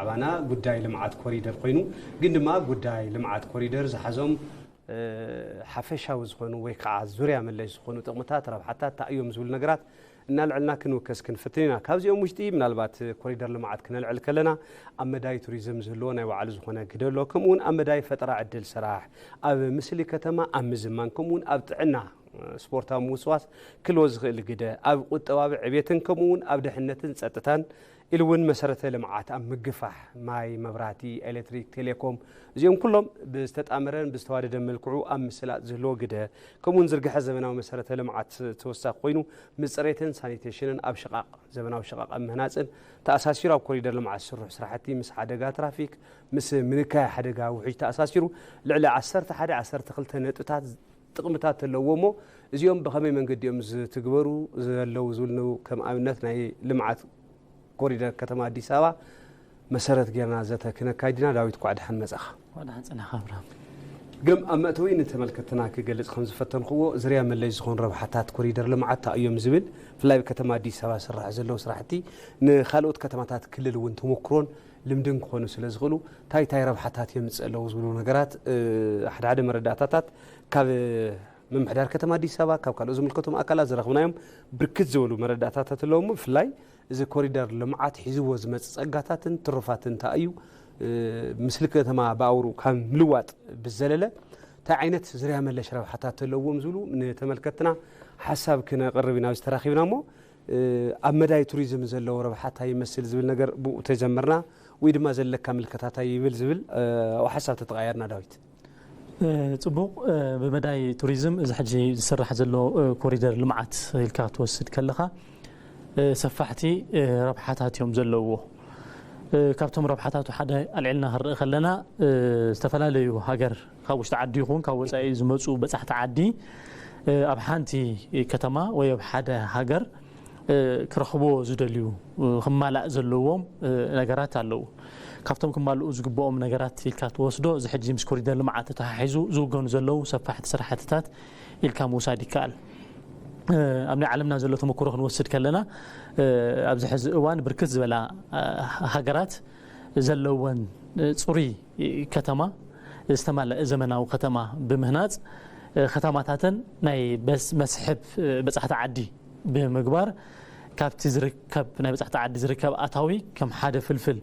ዓባና ጉዳይ ልምዓት ኮሪደር ኮይኑ፣ ግን ድማ ጉዳይ ልምዓት ኮሪደር ዝሓዞም ሓፈሻዊ ዝኾኑ ወይ ከዓ ዙርያ መለሽ ዝኾኑ ጥቕምታት፣ ረብሓታት እንታይ እዮም ዝብሉ ነገራት እናልዕልና ክንውከስ ክንፍትን ኢና። ካብዚኦም ውሽጢ ምናልባት ኮሪደር ልምዓት ክነልዕል ከለና፣ ኣብ መዳይ ቱሪዝም ዝህልዎ ናይ ባዕሉ ዝኾነ ግደ ኣሎ። ከምኡ እውን ኣብ መዳይ ፈጠራ ዕድል ስራሕ፣ ኣብ ምስሊ ከተማ ኣብ ምዝማን፣ ከምኡ እውን ኣብ ጥዕና ስፖርታዊ ምውስዋስ ክህልዎ ዝኽእል ግደ፣ ኣብ ቁጠባዊ ዕቤትን ከምኡ እውን ኣብ ድሕነትን ጸጥታን ኢሉ እውን መሰረተ ልምዓት ኣብ ምግፋሕ፣ ማይ፣ መብራህቲ፣ ኤሌክትሪክ፣ ቴሌኮም፣ እዚኦም ኩሎም ብዝተጣመረን ብዝተዋደደ መልክዑ ኣብ ምስላጥ ዝህልዎ ግደ፣ ከምኡ እውን ዝርግሐ ዘበናዊ መሰረተ ልምዓት ተወሳኺ ኮይኑ፣ ምስ ጽሬትን ሳኒቴሽንን ኣብ ሽቓቕ፣ ዘበናዊ ሽቓቕ ኣብ ምህናጽን ተኣሳሲሩ ኣብ ኮሪደር ልምዓት ዝስርሑ ስራሕቲ ምስ ሓደጋ ትራፊክ፣ ምስ ምንካይ ሓደጋ ውሕጅ ተኣሳሲሩ ልዕሊ ዓሰርተ ሓደ ዓሰርተ ክልተ ነጥብታት ጥቕምታት ኣለዎ እሞ፣ እዚኦም ብኸመይ መንገዲ እዮም ዝትግበሩ ዘለዉ ዝብሉ ከም ኣብነት ናይ ልምዓት ኮሪደር ከተማ ኣዲስ ኣበባ መሰረት ጌርና ዘተ ክነካይድ ኢና። ዳዊት፣ ኳዕ ደሓን መጻኻ። ኳዕ ደሓን ጸናኻ ኣብርሃም። ግን ኣብ መእተዊ ንተመልከትና ክገልጽ ከም ዝፈተንክዎ፣ ዝርያ መለሽ ዝኾኑ ረብሓታት ኮሪደር ልምዓት እንታይ እዮም ዝብል፣ ብፍላይ ኣብ ከተማ ኣዲስ ኣበባ ዝስራሕ ዘለዉ ስራሕቲ ንኻልኦት ከተማታት ክልል እውን ተመክሮን ልምድን ክኾኑ ስለ ዝኽእሉ፣ እንታይ እንታይ ረብሓታት የምጽእ ኣለዉ ዝብሉ ነገራት፣ እ፣ ሓደ ሓደ መረዳእታታት ካብ ምምሕዳር ከተማ ኣዲስ ኣበባ፣ ካብ ካልኦት ዝምልከቶም ኣካላት ዝረኽብናዮም ብርክት ዝበሉ መረዳእታታት ኣለዉ። ብፍላይ እዚ ኮሪደር ልምዓት ሒዝዎ ዝመጽእ ጸጋታትን ትሩፋትን እንታይ እዩ? እ፣ ምስሊ ከተማ ብኣውሩ ካብ ምልዋጥ ብዘለለ እንታይ ዓይነት ዝርያ መለሽ ረብሓታት ኣለዎም ዝብሉ ንተመልከትና ሓሳብ ክነቕርብ ኢና ኣብዚ ተራኺብና እሞ፣ እ፣ ኣብ መዳይ ቱሪዝም ዘለዎ ረብሓ እንታይ ይመስል ዝብል ነገር ብኡ ተጀመርና ወይ ድማ ዘለካ ምልከታ እንታይ ይብል ዝብል፣ እ፣ ኣብኡ ሓሳብ ተተቓየርና ዳዊት። እ፣ ጽቡቕ፣ እ፣ ብመዳይ ቱሪዝም እዚ ሕጂ ዝስራሕ ዘሎ፣ እ፣ ኮሪደር ልምዓት ኢልካ ክትወስድ ከለኻ፣ እ፣ ሰፋሕቲ፣ እ፣ ረብሓታት እዮም ዘለውዎ። እ፣ ካብቶም ረብሓታቱ ሓደ ኣልዒልና ክንርኢ ከለና፣ እ፣ ዝተፈላለዩ ሃገር ካብ ውሽጢ ዓዲ ይኹን ካብ ወጻኢ ዝመጹ በጻሕቲ ዓዲ፣ እ፣ ኣብ ሓንቲ ከተማ ወይ ኣብ ሓደ ሃገር፣ እ፣ ክረኽብዎ ዝደልዩ፣ እ፣ ክማላእ ዘለዎም፣ እ፣ ነገራት ኣለዉ። ካብቶም ክማልኡ ዝግብኦም ነገራት ኢልካ ትወስዶ፣ እዚ ሕጂ ምስ ኮሪደር ልምዓት ተተሓሒዙ ዝውገኑ ዘለዉ ሰፋሕቲ ስራሕትታት ኢልካ ምውሳድ ይከኣል። እ፣ ኣብ ናይ ዓለምና ዘሎ ተመክሮ ክንወስድ ከለና፣ እ፣ ኣብዚ ሕዚ እዋን ብርክት ዝበላ፣ እ፣ ሃገራት ዘለወን፣ እ፣ ጽሩይ ከተማ፣ ዝተማልአ ዘመናዊ ከተማ ብምህናጽ፣ እ፣ ከተማታተን ናይ በስ-፣ መስሕብ፣ እ፣ በጻሕቲ ዓዲ ብምግባር፣ ካብቲ ዝርከብ፣ ናይ በጻሕቲ ዓዲ ዝርከብ ኣታዊ ከም ሓደ ፍልፍል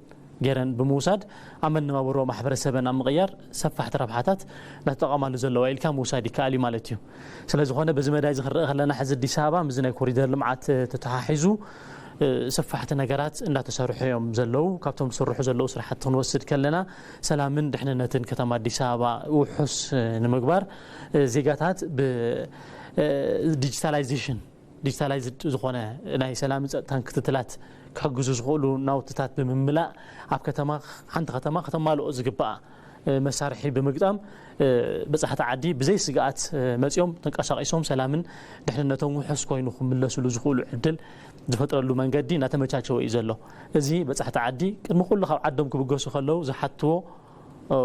ገይረን ብምውሳድ፣ ኣብ መነባብሮ ማሕበረሰበን ኣብ ምቕያር ሰፋሕቲ ረብሓታት እናተጠቐማሉ ዘለዋ ኢልካ ምውሳድ ይከኣል እዩ ማለት እዩ። ስለ ዝኾነ፣ በዚ መዳይ እዚ ክንርኢ ከለና፣ ሕዚ ኣዲስ ኣበባ ምስዚ ናይ ኮሪደር ልምዓት ተተሓሒዙ፣ እ፣ ሰፋሕቲ ነገራት እንዳተሰርሑ እዮም ዘለዉ። ካብቶም ዝስርሑ ዘለዉ ስራሕቲ ክንወስድ ከለና፣ ሰላምን ድሕንነትን ከተማ ኣዲስ ኣበባ ውሑስ፣ እ፣ ንምግባር፣ እ፣ ዜጋታት ብ-፣ እ፣ ዲጂታላይዜሽን፣ ዲጂታላይዝድ ዝኾነ ናይ ሰላምን ጸጥታን ክትትላት ክሕግዙ ዝኽእሉ ናውትታት ብምምላእ፣ ኣብ ከተማ፣ ሓንቲ ከተማ ከተማልኦ ዝግባኣ፣ እ፣ መሳርሒ ብምግጣም፣ እ፣ በጻሕቲ ዓዲ ብዘይ ስግኣት፣ እ፣ መጺኦም ተንቀሳቒሶም ሰላምን ድሕንነቶም ውሑስ ኮይኑ ክምለስሉ ዝኽእሉ ዕድል ዝፈጥረሉ መንገዲ እናተመቻቸወ እዩ ዘሎ። እዚ በጻሕቲ ዓዲ ቅድሚ ኩሉ ካብ ዓዶም ክብገሱ ከለዉ ዝሓትዎ፣ እ፣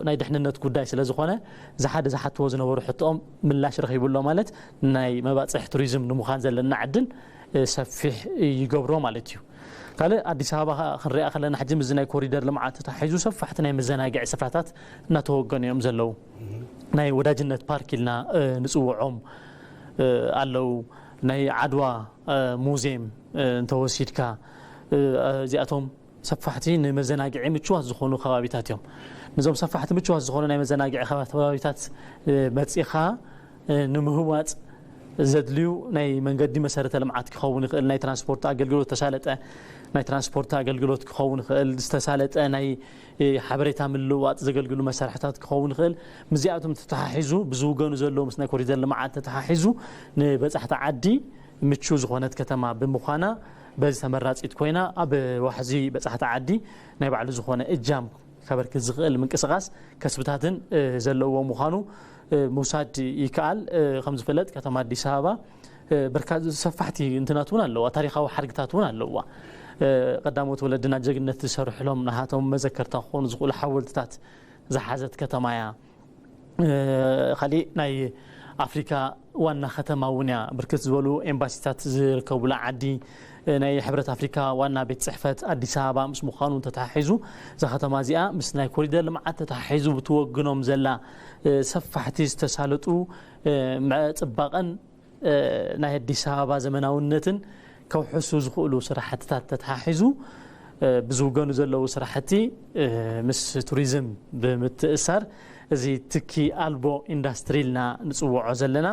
ናይ ድሕንነት ጉዳይ ስለ ዝኾነ፣ እዚ ሓደ ዝሓትዎ ዝነበሩ ሕቶኦም ምላሽ ረኺቡ ኣሎ ማለት፣ ናይ መባጽሕ ቱሪዝም ንምዃን ዘለና ዕድል፣ እ፣ ሰፊሕ ይገብሮ ማለት እዩ። ካልእ ኣዲስ ኣበባ ኸ-፣ ክንሪኣ ከለና፣ ሕጂ ምስዚ ናይ ኮሪደር ልምዓት ተታሒዙ ሰፋሕቲ ናይ መዘናግዒ ስፍራታት እናተወገኑ እዮም ዘለዉ። ናይ ወዳጅነት ፓርክ ኢልና፣ እ፣ ንጽውዖም፣ እ፣ ኣለዉ። ናይ ዓድዋ፣ እ፣ ሙዚየም፣ እ፣ እንተወሲድካ፣ እ፣ እዚኣቶም ሰፋሕቲ ንመዘናግዒ ምችዋት ዝኾኑ ከባቢታት እዮም። ነዞም ሰፋሕቲ ምችዋት ዝኾኑ ናይ መዘናግዒ ከባቢታት፣ እ፣ መጺኻ፣ እ፣ ንምህዋጽ ዘድልዩ ናይ መንገዲ መሰረተ ልምዓት ክኸውን ይኽእል፣ ናይ ትራንስፖርት ኣገልግሎት፣ ተሳለጠ ናይ ትራንስፖርት ኣገልግሎት ክኸውን ይኽእል፣ ዝተሳለጠ ናይ፣ እ፣ ሓበሬታ ምልውዋጥ ዘገልግሉ መሳርሕታት ክኸውን ይኽእል። ምስዚኣቶም ተተሓሒዙ፣ ብዝውገኑ ዘለዉ ምስ ናይ ኮሪደር ልምዓት ተተሓሒዙ ንበጻሕቲ ዓዲ ምቹ ዝኾነት ከተማ ብምዃና፣ በዚ ተመራጺት ኮይና፣ ኣብ ዋሕዚ በጻሕቲ ዓዲ ናይ ባዕሉ ዝኾነ እጃም ከበርክት ዝኽእል ምንቅስቓስ ከስብታትን፣ እ፣ ዘለዎ ምዃኑ፣ እ፣ ምውሳድ ይከኣል። እ፣ ከም ዝፍለጥ፣ ከተማ ኣዲስ ኣበባ፣ እ፣ ብርካ-፣ ሰፋሕቲ እንትናት እውን ኣለዋ፣ ታሪኻዊ ሓድግታት እውን ኣለዋ። እ፣ ቀዳሞት ወለድና ጀግነት ዝሰርሕሎም ናሃቶም መዘከርታ ክኾኑ ዝኽእሉ ሓወልትታት ዝሓዘት ከተማ እያ። እ፣ ካሊእ ናይ ኣፍሪካ ዋና ከተማ እውን እያ። ብርክት ዝበሉ ኤምባሲታት ዝርከቡላ ዓዲ፣ ናይ ሕብረት ኣፍሪካ ዋና ቤት ፅሕፈት ኣዲስ ኣበባ ምስ ምዃኑ ተተሓሒዙ፣ እዛ ከተማ እዚኣ ምስ ናይ ኮሪደር ልምዓት ተተሓሒዙ ብትወግኖም ዘላ ሰፋሕቲ ዝተሳለጡ ምዕፅባቐን ናይ ኣዲስ ኣበባ ዘመናውነትን ከውሕሱ ዝኽእሉ ስራሕትታት ተተሓሒዙ ብዝውገኑ ዘለዉ ስራሕቲ ምስ ቱሪዝም ብምትእሳር፣ እዚ ትኪ ኣልቦ ኢንዳስትሪ ኢልና ንፅውዖ ዘለና፣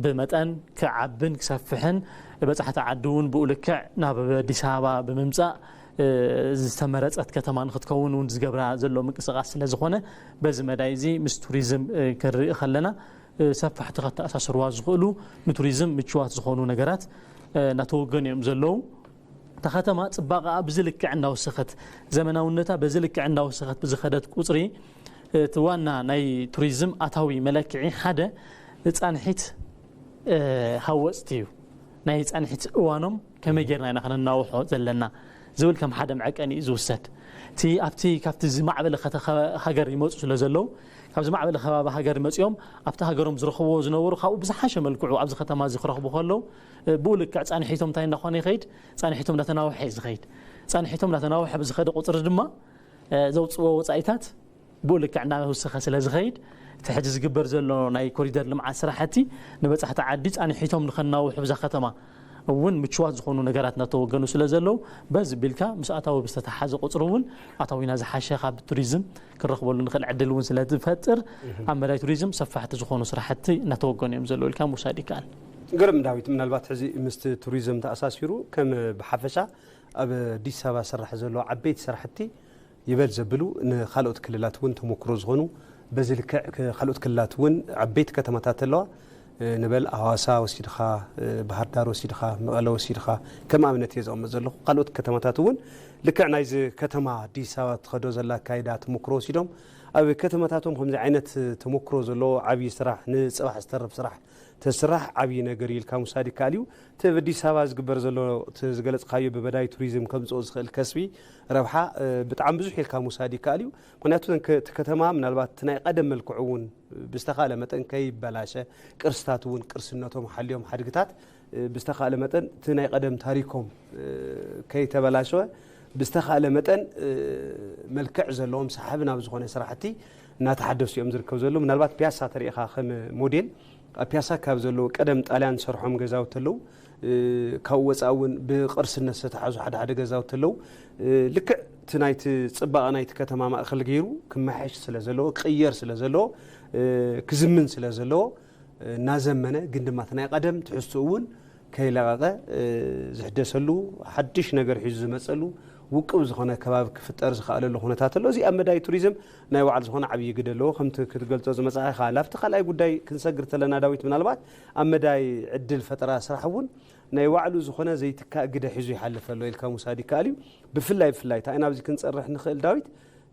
ብመጠን ክዓብን ክሰፍሕን፣ በፃሕቲ ዓዲ እውን ብኡ ልክዕ ናብ ኣዲስ ኣበባ ብምምፃእ ዝተመረፀት ከተማ ንክትከውን እውን ዝገብራ ዘሎ ምንቅስቃስ ስለ ዝኾነ፣ በዚ መዳይ እዚ ምስ ቱሪዝም ክንርኢ ከለና ሰፋሕቲ ከተኣሳስርዋ ዝኽእሉ፣ ንቱሪዝም ምችዋት ዝኾኑ ነገራት እናተወገኑ እዮም ዘለዉ። እታ ከተማ ፅባቐኣ ብዚ ልክዕ እንዳወሰኸት፣ ዘመናውነታ በዚ ልክዕ እንዳወሰኸት ብዝኸደት ቁፅሪ፣ እቲ ዋና ናይ ቱሪዝም ኣታዊ መለክዒ ሓደ ፃንሒት ሃወፅቲ እዩ። ናይ ፃንሒት እዋኖም ከመይ ጌርና ኢና ከነናውሖ ዘለና ዝብል ከም ሓደ መዐቀኒ እዩ ዝውሰድ። እቲ ኣብቲ፣ ካብቲ ዝማዕበለ ከተ-፣ ሃገር ይመፁ ስለ ዘለዉ፣ ካብ ዝማዕበለ ከባቢ ሃገር መፂኦም ኣብቲ ሃገሮም ዝረኽብዎ ዝነበሩ ካብኡ ብዝሓሸ መልክዑ ኣብዚ ከተማ እዚ ክረኽቡ ከለዉ፣ ብኡ ልክዕ ፃንሒቶም እንታይ እንዳኾነ ይኸይድ? ፃንሒቶም እንዳተናውሐ እዩ ዝኸይድ። ፃንሒቶም እንዳተናውሐ ብዝኸደ ቁፅሪ ድማ ዘውፅዎ ወፃኢታት ብኡ ልክዕ እናወሰኸ ስለ ዝኸይድ፣ እቲ ሕጂ ዝግበር ዘሎ ናይ ኮሪደር ልምዓት ስራሕቲ ንበፃሕቲ ዓዲ ፃንሒቶም ንኸናውሑ ብዛ ከተማ እውን ምችዋት ዝኾኑ ነገራት እናተወገኑ ስለ ዘለዉ፣ በዚ ቢልካ ምስ ኣታዊ ብዝተተሓዘ ቁፅሪ እውን ኣታዊና ዝሓሸ ካብ ቱሪዝም ክንረኽበሉ ንኽእል ዕድል እውን ስለ ዝፈጥር፣ ኣብ መዳይ ቱሪዝም ሰፋሕቲ ዝኾኑ ስራሕቲ እናተወገኑ እዮም ዘለዉ ኢልካ ምውሳድ ይከኣል። ግርም ዳዊት፣ ምናልባት ሕዚ ምስቲ ቱሪዝም ተኣሳሲሩ ከም ብሓፈሻ ኣብ ኣዲስ ኣበባ ዝስራሕ ዘሎ ዓበይቲ ስራሕቲ ይበል ዘብሉ ንካልኦት ክልላት እውን ተሞክሮ ዝኾኑ፣ በዚ ልክዕ ክ-፣ ካልኦት ክልላት እውን ዓበይቲ ከተማታት ኣለዋ። እ፣ ንበል ሃዋሳ ወሲድኻ፣ እ፣ ባህር ዳር ወሲድኻ፣ መቐለ ወሲድኻ፣ ከም ኣብነት እየ ዘቐምጥ ዘለኹ። ካልኦት ከተማታት እውን ልክዕ ናይዚ ከተማ ኣዲስ ኣበባ ትኸዶ ዘላ ኣካይዳ ተሞክሮ ወሲዶም፣ ኣብ ከተማታቶም ከምዚ ዓይነት ተሞክሮ ዘለዎ ዓብዪ ስራሕ፣ ንፅባሕ ዝተርፍ ስራሕ ተስራሕ ዓብዪ ነገር እዩ ኢልካ ምውሳድ ይከኣል እዩ። እቲ ኣብ ኣዲስ ኣበባ ዝግበር ዘሎ፣ እቲ ዝገለፅካዮ ብመዳይ ቱሪዝም ከምፅኦ ዝኽእል ከስቢ ረብሓ፣ እ፣ ብጣዕሚ ብዙሕ ኢልካ ምውሳድ ይከኣል እዩ። ምኽንያቱ እተን ከ-፣ እቲ ከተማ ምናልባት እቲ ናይ ቀደም መልክዑ እውን ብዝተኻእለ መጠን ከይበላሸ፣ ቅርስታት እውን ቅርስነቶም ሓልዮም ሓድግታት፣ እ፣ ብዝተኻእለ መጠን እቲ ናይ ቀደም ታሪኮም፣ እ፣ ከይተበላሸወ፣ ብዝተኻእለ መጠን፣ እ፣ መልክዕ ዘለዎም ሰሓቢ ናብ ዝኾነ ስራሕቲ እናተሓደሱ እዮም ዝርከቡ ዘለዉ። ምናልባት ፒያሳ ተሪኢኻ ከም ሞዴል፣ ኣብ ፒያሳ ካብ ዘለዉ ቀደም ጣልያን ዝሰርሖም ገዛውቲ ኣለዉ። እ፣ ካብኡ ወፃኢ እውን ብቕርስነት ዝተተሓዙ ሓደ ሓደ ገዛውቲ ኣለዉ። እ፣ ልክዕ እቲ ናይቲ ፅባቐ ናይቲ ከተማ ማእኸል ገይሩ ክመሓየሽ ስለ ዘለዎ፣ ክቕየር ስለ ዘለዎ፣ እ፣ ክዝምን ስለ ዘለዎ፣ እ፣ እናዘመነ ግን ድማ እቲ ናይ ቀደም ትሕዝትኡ እውን ከይለቐቐ፣ እ፣ ዝሕደሰሉ፣ ሓድሽ ነገር ሒዙ ዝመፀሉ ውቁብ ዝኾነ ከባቢ ክፍጠር ዝኸኣለሉ ኩነታት ኣሎ። እዚ ኣብ መዳይ ቱሪዝም ናይ ባዕሉ ዝኾነ ዓብዪ ግደ ኣለዎ። ከምቲ ክትገልጾ ዝመጻእኻ፣ ኣብቲ ካልኣይ ጉዳይ ክንሰግር ተለና ዳዊት፣ ምናልባት ኣብ መዳይ ዕድል ፈጠራ ስራሕ እውን ናይ ባዕሉ ዝኾነ ዘይትካእ ግደ ሒዙ ይሓልፍ ኣሎ ኢልካ ምውሳድ ይከኣል እዩ። ብፍላይ፣ ብፍላይ እንታይ ኢና ኣብዚ ክንጸርሕ ንኽእል ዳዊት፣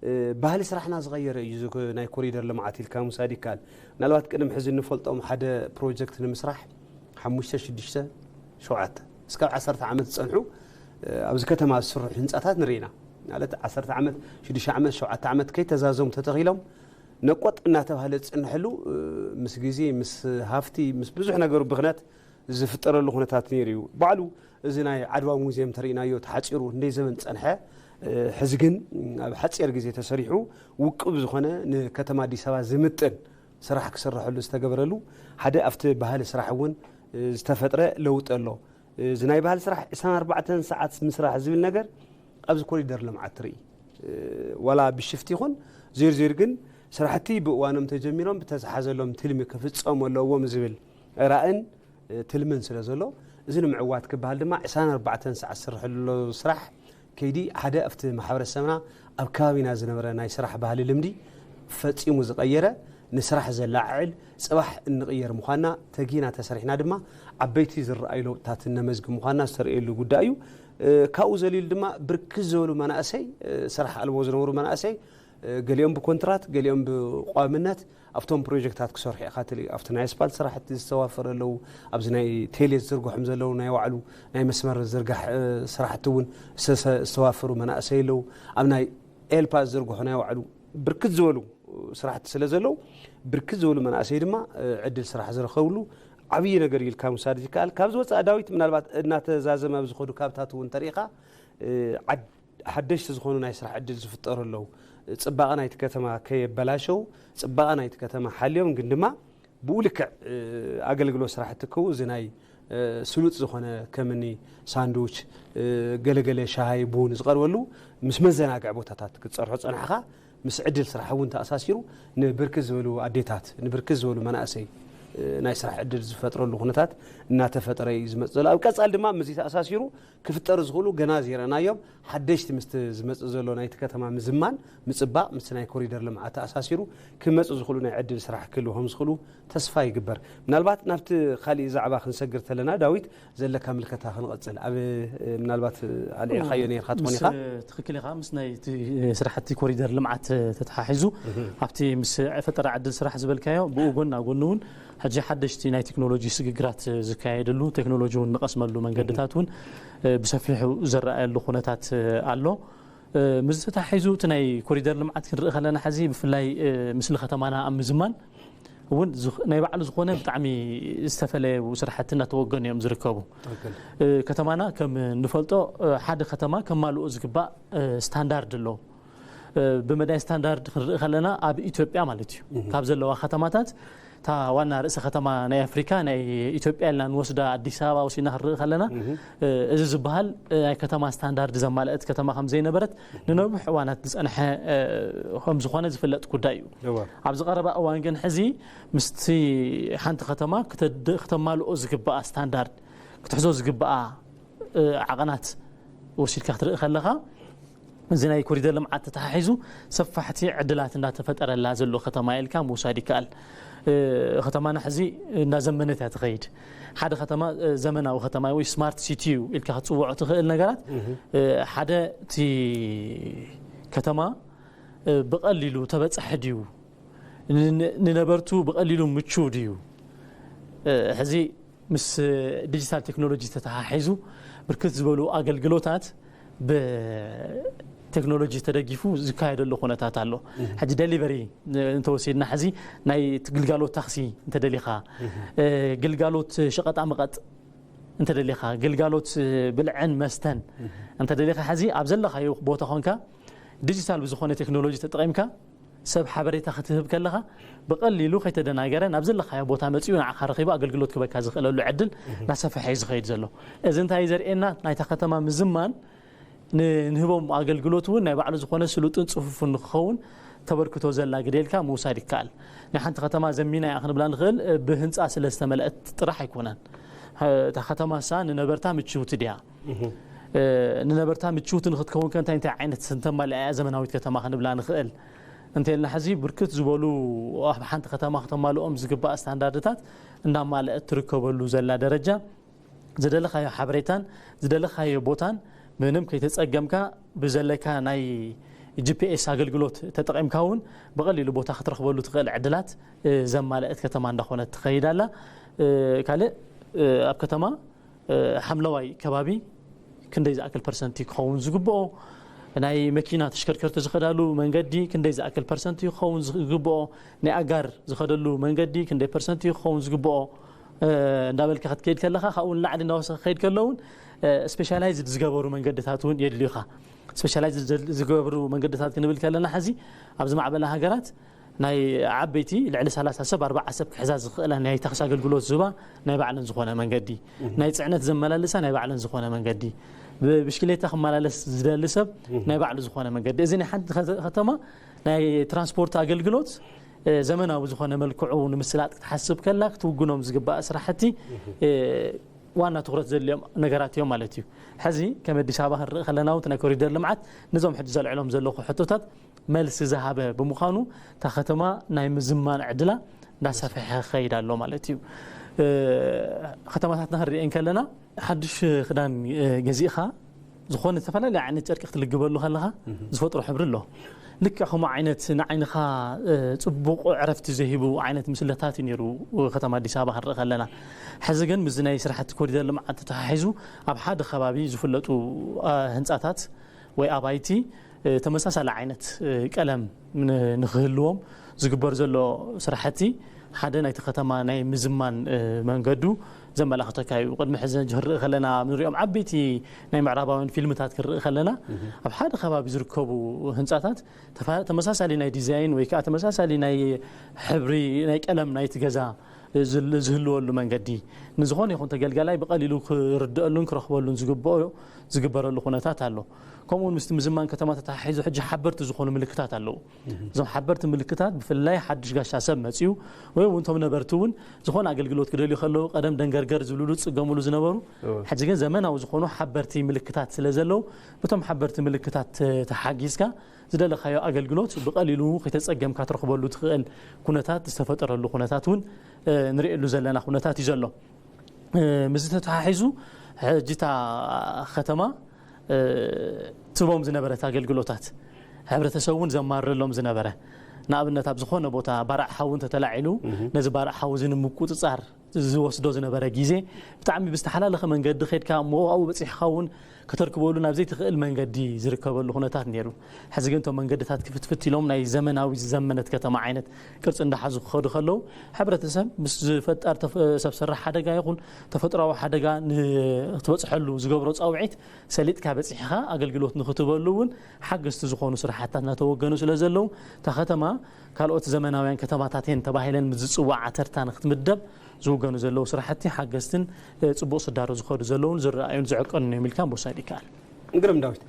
እ፣ ባህሊ ስራሕና ዝቐየረ እዩ እዚ ኮ-፣ ናይ ኮሪደር ልምዓት ኢልካ ምውሳድ ይከኣል። ምናልባት ቅድሚ ሕዚ እንፈልጦም ሓደ ፕሮጀክት ንምስራሕ ሓሙሽተ፣ ሽዱሽተ፣ ሸውዓተ እስካብ ዓሰርተ ዓመት ዝጸንሑ፣ እ፣ ኣብዚ ከተማ ዝስርሑ ህንጻታት ንርኢ ኢና። ማለት ዓሰርተ ዓመት፣ ሽዱሽተ ዓመት፣ ሸውዓተ ዓመት ከይተዛዘሙ ተተኺሎም ነቆጥ እናተባህለ ዝጽንሐሉ፣ እ፣ ምስ ግዜ፣ ምስ ሃፍቲ፣ ምስ ብዙሕ ነገሩ ብኽነት ዝፍጠረሉ ኩነታት ነይሩ እዩ። ባዕሉ እዚ ናይ ዓድዋ ሙዚየም ተሪእናዮ ተሓጺሩ እንደይ ዘመን ጸንሐ፣ እ፣ ሕዚ ግን ኣብ ሓጺር ግዜ ተሰሪሑ ውቁብ ዝኾነ ንከተማ ኣዲስ ኣበባ ዝምጥን ስራሕ ክስረሐሉ ዝተገበረሉ ሓደ ኣብቲ ባህሊ ስራሕ እውን፣ እ፣ ዝተፈጥረ ለውጢ ኣሎ። እዚ ናይ ባህሊ ስራሕ ዕስራን ኣርባዕተን ሰዓት ምስራሕ ዝብል ነገር ኣብዚ ኮሪደር ልምዓት ትርኢ። እ፣ ዋላ ብሽፍት ይኹን ዜር ዜር ግን ስራሕቲ ብእዋኖም ተጀሚሮም ብተተሓዘሎም ትልሚ ክፍጸሙ ኣለዎም ዝብል ራእን፣ እ፣ ትልምን ስለ ዘሎ፣ እዚ ንምዕዋት ክበሃል ድማ ዕስራን ኣርባዕተን ሰዓት ዝስርሐሉ ዘሎ ስራሕ ከይዲ ሓደ ኣብቲ ማሕበረሰብና ኣብ ከባቢና ዝነበረ ናይ ስራሕ ባህሊ ልምዲ ፈጺሙ ዝቐየረ፣ ንስራሕ ዘላዓዕል፣ ጽባሕ እንቕየር ምዃንና ተጊና ተሰሪሕና ድማ ዓበይቲ ዝረኣዩ ለውጥታት እነመዝግብ ምዃንና ዝተርእየሉ ጉዳይ እዩ። እ፣ ካብኡ ዘሊሉ ድማ ብርክት ዝበሉ መናእሰይ፣ እ፣ ስራሕ ኣልቦ ዝነበሩ መናእሰይ፣ እ፣ ገሊኦም ብኮንትራት፣ ገሊኦም ብቋምነት ኣብቶም ፕሮጀክታት ክሰርሑ ኢኻ ትርኢ። ኣብቲ ናይ ኣስፓልት ስራሕቲ ዝተዋፈሩ ኣለዉ፣ ኣብዚ ናይ ቴሌ ዝዝርግሖም ዘለዉ ናይ ባዕሉ ናይ መስመር ዝርጋሕ፣ እ፣ ስራሕቲ እውን ዝተሰ-፣ ዝተዋፈሩ መናእሰይ ኣለዉ። ኣብ ናይ ኤልፓ ዝዝርግሖ ናይ ባዕሉ ብርክት ዝበሉ ስራሕቲ ስለ ዘለዉ፣ ብርክት ዝበሉ መናእሰይ ድማ ዕድል ስራሕ ዝረኸብሉ ዓብዪ ነገር እዩ ኢልካ ምውሳድ ይከኣል። ካብ ዝወፃእ ዳዊት፣ ምናልባት እናተዛዘመ ኣብ ዝኸዱ ካብታት እውን ተሪኢኻ፣ ሓደሽቲ ዝኾኑ ናይ ስራሕ ዕድል ዝፍጠሩ ኣለዉ። ፅባቐ ናይቲ ከተማ ከየበላሸው፣ ፅባቐ ናይቲ ከተማ ሓልዮም፣ ግን ድማ ብኡ ልክዕ ኣገልግሎት ስራሕቲ ክህቡ፣ እዚ ናይ ስሉጥ ዝኾነ ከምኒ ሳንዱች፣ ገለገለ ሻሂ ቡን ዝቐርበሉ፣ ምስ መዘናግዒ ቦታታት ክትፀርሖ ፀናሕኻ፣ ምስ ዕድል ስራሕ እውን ተኣሳሲሩ፣ ንብርክት ዝበሉ ኣዴታት፣ ንብርክት ዝበሉ መናእሰይ ናይ ስራሕ ዕድል ዝፈጥረሉ ኩነታት እናተፈጠረ እዩ ዝመፅእ ዘሎ። ኣብ ቀፃል ድማ ምስዚ ተኣሳሲሩ ክፍጠሩ ዝኽእሉ ገና ዘይረኣናዮም ሓደሽቲ ምስቲ ዝመፅእ ዘሎ ናይቲ ከተማ ምዝማን ምፅባቕ፣ ምስቲ ናይ ኮሪደር ልምዓት ተኣሳሲሩ ክመፁ ዝኽእሉ ናይ ዕድል ስራሕ ክህልዎም ዝኽእሉ ተስፋ ይግበር። ምናልባት ናብቲ ካሊእ ዛዕባ ክንሰግር ተለና፣ ዳዊት፣ ዘለካ ምልከታ ክንቐፅል። ኣብ ምናልባት ኣልዒልካዮ ነርካ ትኾን ኢኻ። ትኽክል ኢኻ። ምስ ናይ እቲ ስራሕቲ ኮሪደር ልምዓት ተተሓሒዙ ኣብቲ ምስ ፈጠራ ዕድል ስራሕ ዝበልካዮ፣ ብኡ ጎና ጎኒ እውን ሕጂ ሓደሽቲ ናይ ቴክኖሎጂ ስግግራት ዝካየደሉ፣ ቴክኖሎጂ እውን ንቐስመሉ መንገድታት እውን ብሰፊሑ ዝረኣየሉ ኩነታት ኣሎ። ምስ ተታሒዙ እቲ ናይ ኮሪደር ልምዓት ክንርኢ ከለና፣ ሕዚ ብፍላይ ምስሊ ከተማና ኣብ ምዝማን እውን ናይ ባዕሉ ዝኾነ ብጣዕሚ ዝተፈለዩ ስራሕቲ እናተወገኑ እዮም ዝርከቡ። ከተማና ከም እንፈልጦ ሓደ ከተማ ከማልኦ ዝግባእ ስታንዳርድ ኣለዎ። ብመዳይ ስታንዳርድ ክንርኢ ከለና ኣብ ኢትዮጵያ ማለት እዩ፣ ካብ ዘለዋ ከተማታት እታ ዋና ርእሰ ከተማ ናይ ኣፍሪካ፣ ናይ ኢትዮጵያ ኢልና ንወስዳ ኣዲስ ኣበባ ወሲድና ክንርኢ ከለና፣ እዚ ዝበሃል ናይ ከተማ ስታንዳርድ ዘማልአት ከተማ ከም ዘይነበረት ንነዊሕ እዋናት ዝፀንሐ ከም ዝኾነ ዝፍለጥ ጉዳይ እዩ። ኣብዚ ቀረባ እዋን ግን ሕዚ ምስቲ ሓንቲ ከተማ ክተማልኦ ዝግበኣ ስታንዳርድ፣ ክትሕዞ ዝግበኣ ዓቐናት ወሲድካ ክትርኢ ከለኻ፣ እዚ ናይ ኮሪደር ልምዓት ተተሓሒዙ ሰፋሕቲ ዕድላት እንዳተፈጠረላ ዘሎ ከተማ ኢልካ ምውሳድ ይከኣል። ከተማና ሕዚ እንዳዘመነት እያ ትኸይድ። ሓደ ከተማ ዘመናዊ ከተማ ወይ ስማርት ሲቲ እዩ ኢልካ ክትፅውዖ ትኽእል ነገራት፣ ሓደ እቲ ከተማ ብቐሊሉ ተበፃሒ ድዩ፣ ንነበርቱ ብቐሊሉ ምቹው ድዩ? ሕዚ ምስ ዲጂታል ቴክኖሎጂ ተተሓሒዙ ብርክት ዝበሉ ኣገልግሎታት ብቴክኖሎጂ ተደጊፉ ዝካየደሉ ኩነታት ኣሎ። ሕጂ ደሊቨሪ እንተወሲድና፣ ሕዚ ናይ ግልጋሎት ታክሲ እንተደሊኻ፣ ግልጋሎት ሸቐጣ መቐጥ እንተደሊኻ፣ ግልጋሎት ብልዕን መስተን እንተደሊኻ፣ ሕዚ ኣብ ዘለኻዮ ቦታ ኮንካ ዲጂታል ብዝኾነ ቴክኖሎጂ ተጠቒምካ ሰብ ሓበሬታ ክትህብ ከለኻ፣ ብቐሊሉ ከይተደናገረ ናብ ዘለኻዮ ቦታ መፂኡ ንዓኻ ረኺቡ ኣገልግሎት ክበካ ዝኽእለሉ ዕድል እናሰፈሐ እዩ ዝኸይድ ዘሎ። እዚ እንታይ እዩ ዘርእየና? ናይታ ከተማ ምዝማን ንህቦም ኣገልግሎት እውን ናይ ባዕሉ ዝኾነ ስሉጥን ፅፉፍን ንክኸውን ተበርክቶ ዘላ ግደ ኢልካ ምውሳድ ይከኣል። ናይ ሓንቲ ከተማ ዘሚና እያ ክንብላ ንኽእል ብህንፃ ስለ ዝተመልአት ጥራሕ ኣይኮነን። እታ ከተማ ሳ ንነበርታ ምችውቲ ድያ? ንነበርታ ምችውቲ ንክትከውን ከ እንታይ እንታይ ዓይነት እንተማልኣ እያ ዘመናዊት ከተማ ክንብላ ንኽእል? እንተልና፣ ሕዚ ብርክት ዝበሉ ኣብ ሓንቲ ከተማ ክተማልኦም ዝግባእ ስታንዳርድታት እንዳማልአት ትርከበሉ ዘላ ደረጃ፣ ዝደለኻዮ ሓበሬታን ዝደለኻዮ ቦታን ምንም ከይተፀገምካ ብዘለካ ናይ ጂ ፒ ኤስ ኣገልግሎት ተጠቒምካ እውን ብቐሊሉ ቦታ ክትረኽበሉ ትኽእል ዕድላት ዘማልአት ከተማ እንዳኾነት ትኸይድ ኣላ። ካልእ ኣብ ከተማ ሓምለዋይ ከባቢ ክንደይ ዝኣክል ፐርሰንቲ ክኸውን ዝግብኦ፣ ናይ መኪና ተሽከርከርቲ ዝኸዳሉ መንገዲ ክንደይ ዝኣክል ፐርሰንቲ ክኸውን ዝግብኦ፣ ናይ ኣጋር ዝኸደሉ መንገዲ ክንደይ ፐርሰንቲ ክኸውን ዝግብኦ እንዳበልካ ክትከይድ ከለኻ፣ ካብኡ ንላዕሊ እንዳወሰኸ ክኸይድ ከሎ እውን ስፔሻላይዝድ ዝገበሩ መንገድታት እውን የድልዩኻ። ስፔሻላይዝድ ዝገብሩ መንገድታት ክንብል ከለና፣ ሕዚ ኣብ ዝማዕበላ ሃገራት ናይ ዓበይቲ ልዕሊ ሰላሳ ሰብ፣ ኣርባዓ ሰብ ክሕዛ ዝኽእላ ናይ ታክሲ ኣገልግሎት ዝህባ ናይ ባዕለን ዝኾነ መንገዲ፣ ናይ ፅዕነት ዘመላልሳ ናይ ባዕለን ዝኾነ መንገዲ፣ ብብሽክሌታ ክመላለስ ዝደሊ ሰብ ናይ ባዕሉ ዝኾነ መንገዲ። እዚ ናይ ሓንቲ ከተ-፣ ከተማ ናይ ትራንስፖርት ኣገልግሎት ዘመናዊ ዝኾነ መልክዑ ንምስላጥ ክትሓስብ ከላ ክትውግኖም ዝግባእ ስራሕቲ ዋና ትኹረት ዘድልዮም ነገራት እዮም ማለት እዩ። ሕዚ ከም ኣዲስ ኣበባ ክንርኢ ከለና እውን ናይ ኮሪደር ልምዓት ነዞም ሕጂ ዘልዕሎም ዘለኹ ሕቶታት መልሲ ዝሃበ ብምዃኑ፣ እታ ከተማ ናይ ምዝማን ዕድላ እንዳሰፍሐ ክኸይድ ኣሎ ማለት እዩ። ከተማታትና ክንሪኤን ከለና፣ ሓድሽ ክዳን ገዚእኻ፣ ዝኾነ ዝተፈላለየ ዓይነት ጨርቂ ክትልግበሉ ከለኻ ዝፈጥሮ ሕብሪ ኣሎ። ልክዕ ከምኡ ዓይነት ንዓይንኻ ጽቡቕ ዕረፍቲ ዝህቡ ዓይነት ምስልታት እዩ ነይሩ ከተማ ኣዲስ ኣበባ ክንርኢ ከለና። ሕዚ ግን ምስዚ ናይ ስራሕቲ ኮሪደር ልምዓት ተተሓሒዙ፣ ኣብ ሓደ ከባቢ ዝፍለጡ ህንጻታት ወይ ኣባይቲ ተመሳሳሊ ዓይነት ቀለም ንክህልዎም ዝግበር ዘሎ ስራሕቲ ሓደ ናይቲ ከተማ ናይ ምዝማን መንገዱ ዘመላኽተካ እዩ። ቅድሚ ሕዚ ክንርኢ ከለና፣ ንሪኦም ዓበይቲ ናይ ምዕራባውያን ፊልምታት ክንርኢ ከለና፣ ኣብ ሓደ ከባቢ ዝርከቡ ህንፃታት ተመሳሳሊ ናይ ዲዛይን ወይ ከዓ ተመሳሳሊ ናይ ሕብሪ፣ ናይ ቀለም ናይቲ ገዛ ዝህልወሉ መንገዲ፣ ንዝኾነ ይኹን ተገልጋላይ ብቐሊሉ ክርድአሉን ክረኽበሉን ዝግብኦ ዝግበረሉ ኩነታት ኣሎ። ከምኡውን ምስቲ ምዝማን ከተማ ተተሓሒዙ ሕጂ ሓበርቲ ዝኾኑ ምልክታት ኣለዉ። እዞም ሓበርቲ ምልክታት ብፍላይ ሓድሽ ጋሻ ሰብ መፅዩ ወይ እውን እቶም ነበርቲ እውን ዝኾነ ኣገልግሎት ክደልዩ ከለዉ ቀደም ደንገርገር ዝብልሉ ዝፅገምሉ ዝነበሩ፣ ሕጂ ግን ዘመናዊ ዝኾኑ ሓበርቲ ምልክታት ስለ ዘለዉ፣ በቶም ሓበርቲ ምልክታት ተሓጊዝካ ዝደለኻዮ ኣገልግሎት ብቐሊሉ ከይተፀገምካ ትረኽበሉ ትኽእል ኩነታት ዝተፈጠረሉ ኩነታት እውን ንርእየሉ ዘለና ኩነታት እዩ ዘሎ። ምስዚ ተተሓሒዙ ሕጂ እታ ከተማ ትህቦም ዝነበረት ኣገልግሎታት፣ ሕብረተሰብ እውን ዘማርረሎም ዝነበረ፣ ንኣብነት ኣብ ዝኾነ ቦታ ባርዕ ሓዊ እንተተላዒሉ፣ ነዚ ባርዕ ሓዊ እዚ ንምቁፅፃር ዝወስዶ ዝነበረ ግዜ ብጣዕሚ ብዝተሓላለኸ መንገዲ ከድካ እሞ ኣብኡ በፂሕኻ እውን ከተርክበሉ ናብ ዘይትኽእል መንገዲ ዝርከበሉ ኩነታት ነይሩ። ሕዚ ግን እቶም መንገድታት ክፍትፍት ኢሎም ናይ ዘመናዊ ዝዘመነት ከተማ ዓይነት ቅርፂ እንዳሓዙ ክኸዱ ከለዉ፣ ሕብረተሰብ ምስ ዝፈጠር ሰብ ሰራሕ ሓደጋ ይኹን ተፈጥሮዊ ሓደጋ ንክትበፅሐሉ ዝገብሮ ፃውዒት ሰሊጥካ በፂሕኻ ኣገልግሎት ንክትበሉ እውን ሓገዝቲ ዝኾኑ ስራሕታት እናተወገኑ ስለ ዘለዉ፣ እታ ከተማ ካልኦት ዘመናውያን ከተማታት እየን ተባሂለን ምስ ዝፅዋዓ ተርታ ንክትምደብ ዝውገኑ ዘለዉ ስራሕቲ ሓገዝትን ፅቡቕ ስዳሮ ዝኸዱ ዘለዉን ዝረኣዩን ዝዕቀኑን እዮም ኢልካ ምውሳድ ይከኣል። ግርም ዳዊት፣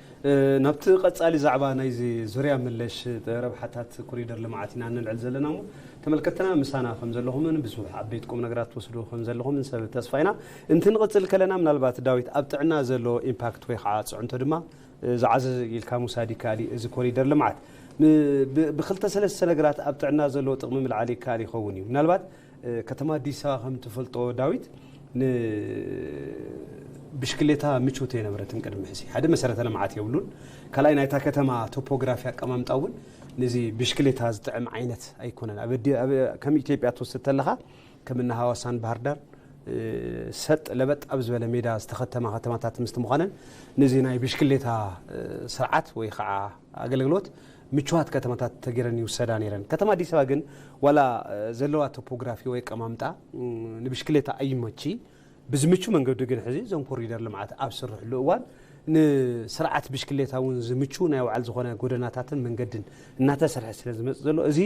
ናብቲ ቀፃሊ ዛዕባ ናይዚ ዙርያ መለሽ ረብሓታት ኮሪደር ልምዓት ኢና ንልዕል ዘለና እሞ፣ ተመልከትና ምሳና ከም ዘለኹምን ብዙሕ ዓበይቲ ቁም ነገራት ትወስዱ ከም ዘለኹምን ሰብ ተስፋ ኢና። እንት ንቕፅል ከለና፣ ምናልባት ዳዊት፣ ኣብ ጥዕና ዘሎ ኢምፓክት ወይ ከዓ ፅዕንቶ ድማ ዝዓዘዘ ኢልካ ምውሳድ ይከኣል እዩ። እዚ ኮሪደር ልምዓት ብክልተ ሰለስተ ነገራት ኣብ ጥዕና ዘለዎ ጥቕሚ ምልዓል ይከኣል ይኸውን እዩ። ምናልባት ከተማ ኣዲስ ኣበባ ከም ትፈልጦ ዳዊት፣ ንብሽክሌታ ምችውቲ የነበረትን ቅድሚ ሕዚ። ሓደ መሰረተ ልምዓት የብሉን። ካልኣይ ናይታ ከተማ ቶፖግራፊ ኣቀማምጣ እውን ነዚ ብሽክሌታ ዝጥዕም ዓይነት ኣይኮነን። ከም ኢትዮጵያ ትወስድ ተለኻ ከም እነ ሃዋሳን ባህር ዳር ሰጥ ለበጥ ኣብ ዝበለ ሜዳ ዝተኸተማ ከተማታት ምስቲ ምዃነን፣ ነዚ ናይ ብሽክሌታ ስርዓት ወይ ከዓ ኣገልግሎት ምችዋት ከተማታት ተገይረን ይውሰዳ ነይረን። ከተማ ኣዲስ ኣበባ ግን ዋላ ዘለዋ ቶፖግራፊ ወይ ኣቀማምጣ ንብሽክሌታ ኣይመቺ፣ ብዝምቹ መንገዲ ግን ሕዚ እዞም ኮሪደር ልምዓት ኣብ ስርሕሉ እዋን ንስርዓት ብሽክሌታ እውን ዝምቹ ናይ ባዕሉ ዝኾነ ጎደናታትን መንገድን እናተሰርሐ ስለ ዝመፅእ ዘሎ፣ እዚ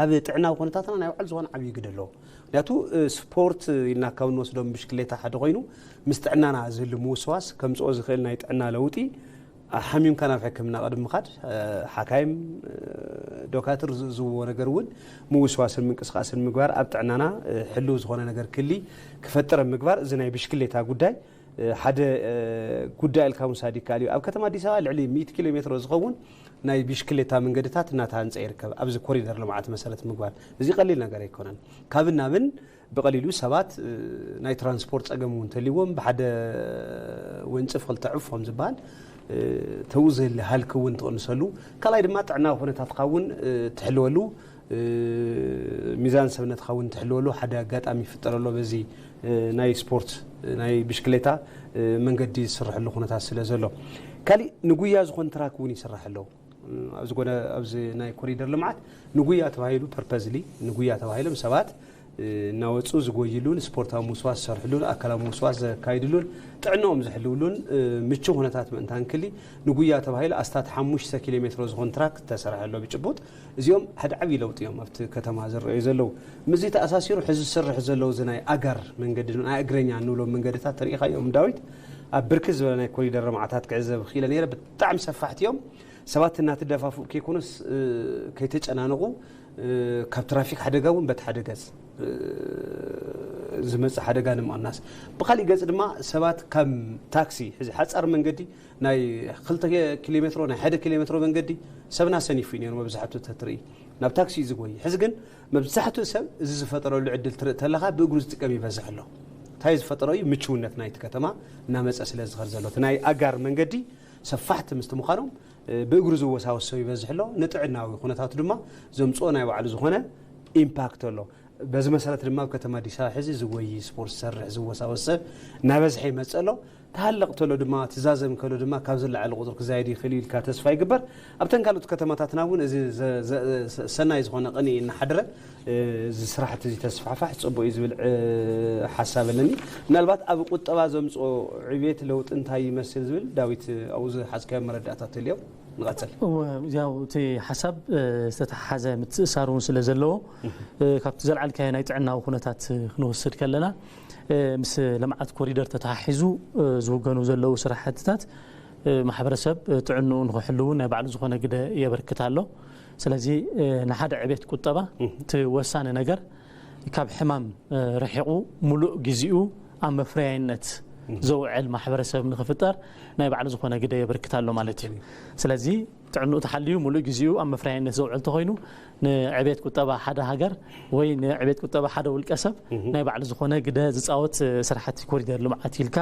ኣብ ጥዕናዊ ኩነታትና ናይ ባዕሉ ዝኾነ ዓብዪ ግደ ኣለዎ። ምክንያቱ ስፖርት ኢልና ካብ እንወስዶም ብሽክሌታ ሓደ ኮይኑ፣ ምስ ጥዕናና ዝህሉ ምውስዋስ ከምፅኦ ዝኽእል ናይ ጥዕና ለውጢ፣ ሓሚምካ ናብ ሕክምና ቅድሚ ምኻድ ሓካይም ዶካትር ዝብዎ ነገር እውን ምውስዋስን ምንቅስቃስን ምግባር ኣብ ጥዕናና ሕልው ዝኾነ ነገር ክሊ ክፈጥር ምግባር፣ እዚ ናይ ብሽክሌታ ጉዳይ ሓደ ጉዳይ ኢልካ ምውሳድ ይከኣል እዩ። ኣብ ከተማ ኣዲስ ኣበባ ልዕሊ ሚእቲ ኪሎ ሜትሮ ዝኸውን ናይ ብሽክሌታ መንገድታት እናተሃንፀ ይርከብ። ኣብዚ ኮሪደር ልምዓት መሰረት ምግባር እዚ ቀሊል ነገር ኣይኮነን። ካብን ናብን ብቐሊሉ ሰባት ናይ ትራንስፖርት ፀገም እውን እንተልይዎም ብሓደ ወንጭፍ ክልተ ዑፍ ከም ዝበሃል ተውዘሊ ሃልኪ እውን ትቕንሰሉ፣ ካልኣይ ድማ ጥዕናዊ ኩነታትካ እውን ትሕልወሉ፣ ሚዛን ሰብነትካ እውን ትሕልወሉ ሓደ ኣጋጣሚ ይፍጠር ኣሎ። በዚ ናይ ስፖርት ናይ ብሽክሌታ መንገዲ ዝስርሐሉ ኩነታት ስለ ዘሎ፣ ካሊእ ንጉያ ዝኾን ትራክ እውን ይስራሕ ኣሎ። ኣብዚ ጎነ ኣብዚ ናይ ኮሪደር ልምዓት ንጉያ ተባሂሉ ፐርፐዝሊ ንጉያ ተባሂሎም ሰባት እናወፁ ዝጎይሉን ስፖርታዊ ምውስዋስ ዝሰርሕሉን ኣካላዊ ምውስዋስ ዘካይድሉን ጥዕናኦም ዝሕልውሉን ምቹ ኩነታት ምእንታን ክሊ ንጉያ ተባሂሉ ኣስታት ሓሙሽተ ኪሎ ሜትሮ ዝኾን ትራክ ተሰርሐ ኣሎ ብጭቡጥ። እዚኦም ሓደ ዓብዪ ለውጢ እዮም ኣብቲ ከተማ ዝረኣዩ ዘለዉ። ምስዚ ተኣሳሲሩ ሕዚ ዝስርሕ ዘለዉ እዚ ናይ ኣጋር መንገዲ ናይ እግረኛ እንብሎም መንገድታት ተሪኢኻዮም ዳዊት፣ ኣብ ብርክት ዝበለ ናይ ኮሪደር ልምዓታት ክዕዘብ ክኢለ ነይረ። ብጣዕሚ ሰፋሕቲ እዮም። ሰባት እናተደፋፍኡ ከይኮኑስ ከይተጨናነቑ ካብ ትራፊክ ሓደጋ እውን በቲ ሓደ ገፅ ዝመፅእ ሓደጋ ንምቕናስ፣ ብካሊእ ገፅ ድማ ሰባት ካብ ታክሲ ሕዚ ሓፃር መንገዲ ናይ ክልተ ኪሎ ሜትሮ ናይ ሓደ ኪሎ ሜትሮ መንገዲ ሰብና ሰኒፉ እዩ ነይሩ። መብዛሕቱ ተትርኢ ናብ ታክሲ እዩ ዝጎይ። ሕዚ ግን መብዛሕትኡ ሰብ እዚ ዝፈጠረሉ ዕድል ትርኢ ተለካ ብእግሩ ዝጥቀም ይበዝሕ ኣሎ። እንታይ ዝፈጠሮ እዩ? ምችውነት ናይቲ ከተማ እናመፀ ስለ ዝኸድ ዘሎ እቲ ናይ ኣጋር መንገዲ ሰፋሕቲ ምስቲ ምዃኖም ብእግሩ ዝወሳወስ ሰብ ይበዝሕ ኣሎ። ንጥዕናዊ ኩነታቱ ድማ ዘምፅኦ ናይ ባዕሉ ዝኾነ ኢምፓክት ኣሎ። በዚ መሰረት ድማ ኣብ ከተማ ኣዲስ ኣበባ ሕዚ ዝጎይ፣ ስፖርት ዝሰርሕ፣ ዝወሳወሰ እናበዝሐ ይመፅእ ኣሎ። ተሃለቕ ተሎ ድማ፣ ትዛዘም ከሎ ድማ ካብ ዝለዓለ ቁፅሪ ክዛየድ ይኽእል እዩ ኢልካ ተስፋ ይግበር። ኣብተን ካልኦት ከተማታትና እውን እዚ ዘ- ዘ- ሰናይ ዝኾነ ቅንኢ እናሓደረ እዚ ስራሕቲ እዚ ተስፋሕፋሕ ፅቡቅ እዩ ዝብል ሓሳብ ኣለኒ። ምናልባት ኣብ ቁጠባ ዘምፅኦ ዕቤት ለውጢ እንታይ ይመስል ዝብል ዳዊት ኣብኡ ዝሓዝካዮ መረዳእታ ተልዮ ንቐፅል። ያው እቲ ሓሳብ ዝተተሓሓዘ ምትእሳር እውን ስለ ዘለዎ ካብቲ ዘልዓልካዮ ናይ ጥዕናዊ ኩነታት ክንወስድ ከለና ምስ ልምዓት ኮሪደር ተተሓሒዙ ዝውገኑ ዘለዉ ስራሕትታት ማሕበረሰብ ጥዕንኡ ንክሕልውን ናይ ባዕሉ ዝኾነ ግደ የበርክት ኣሎ። ስለዚ ንሓደ ዕቤት ቁጠባ እቲ ወሳኒ ነገር ካብ ሕማም ርሒቑ ሙሉእ ግዜኡ ኣብ መፍረያይነት ዘውዕል ማሕበረሰብ ንክፍጠር ናይ ባዕሉ ዝኾነ ግደ የበርክት ኣሎ ማለት እዩ። ስለዚ ጥዕንኡ ተሓልዩ ሙሉእ ግዜኡ ኣብ መፍረያይነት ዘውዕል ተኾይኑ ንዕቤት ቁጠባ ሓደ ሃገር ወይ ንዕቤት ቁጠባ ሓደ ውልቀ ሰብ ናይ ባዕሉ ዝኾነ ግደ ዝፃወት ስራሕቲ ኮሪደር ልምዓት ኢልካ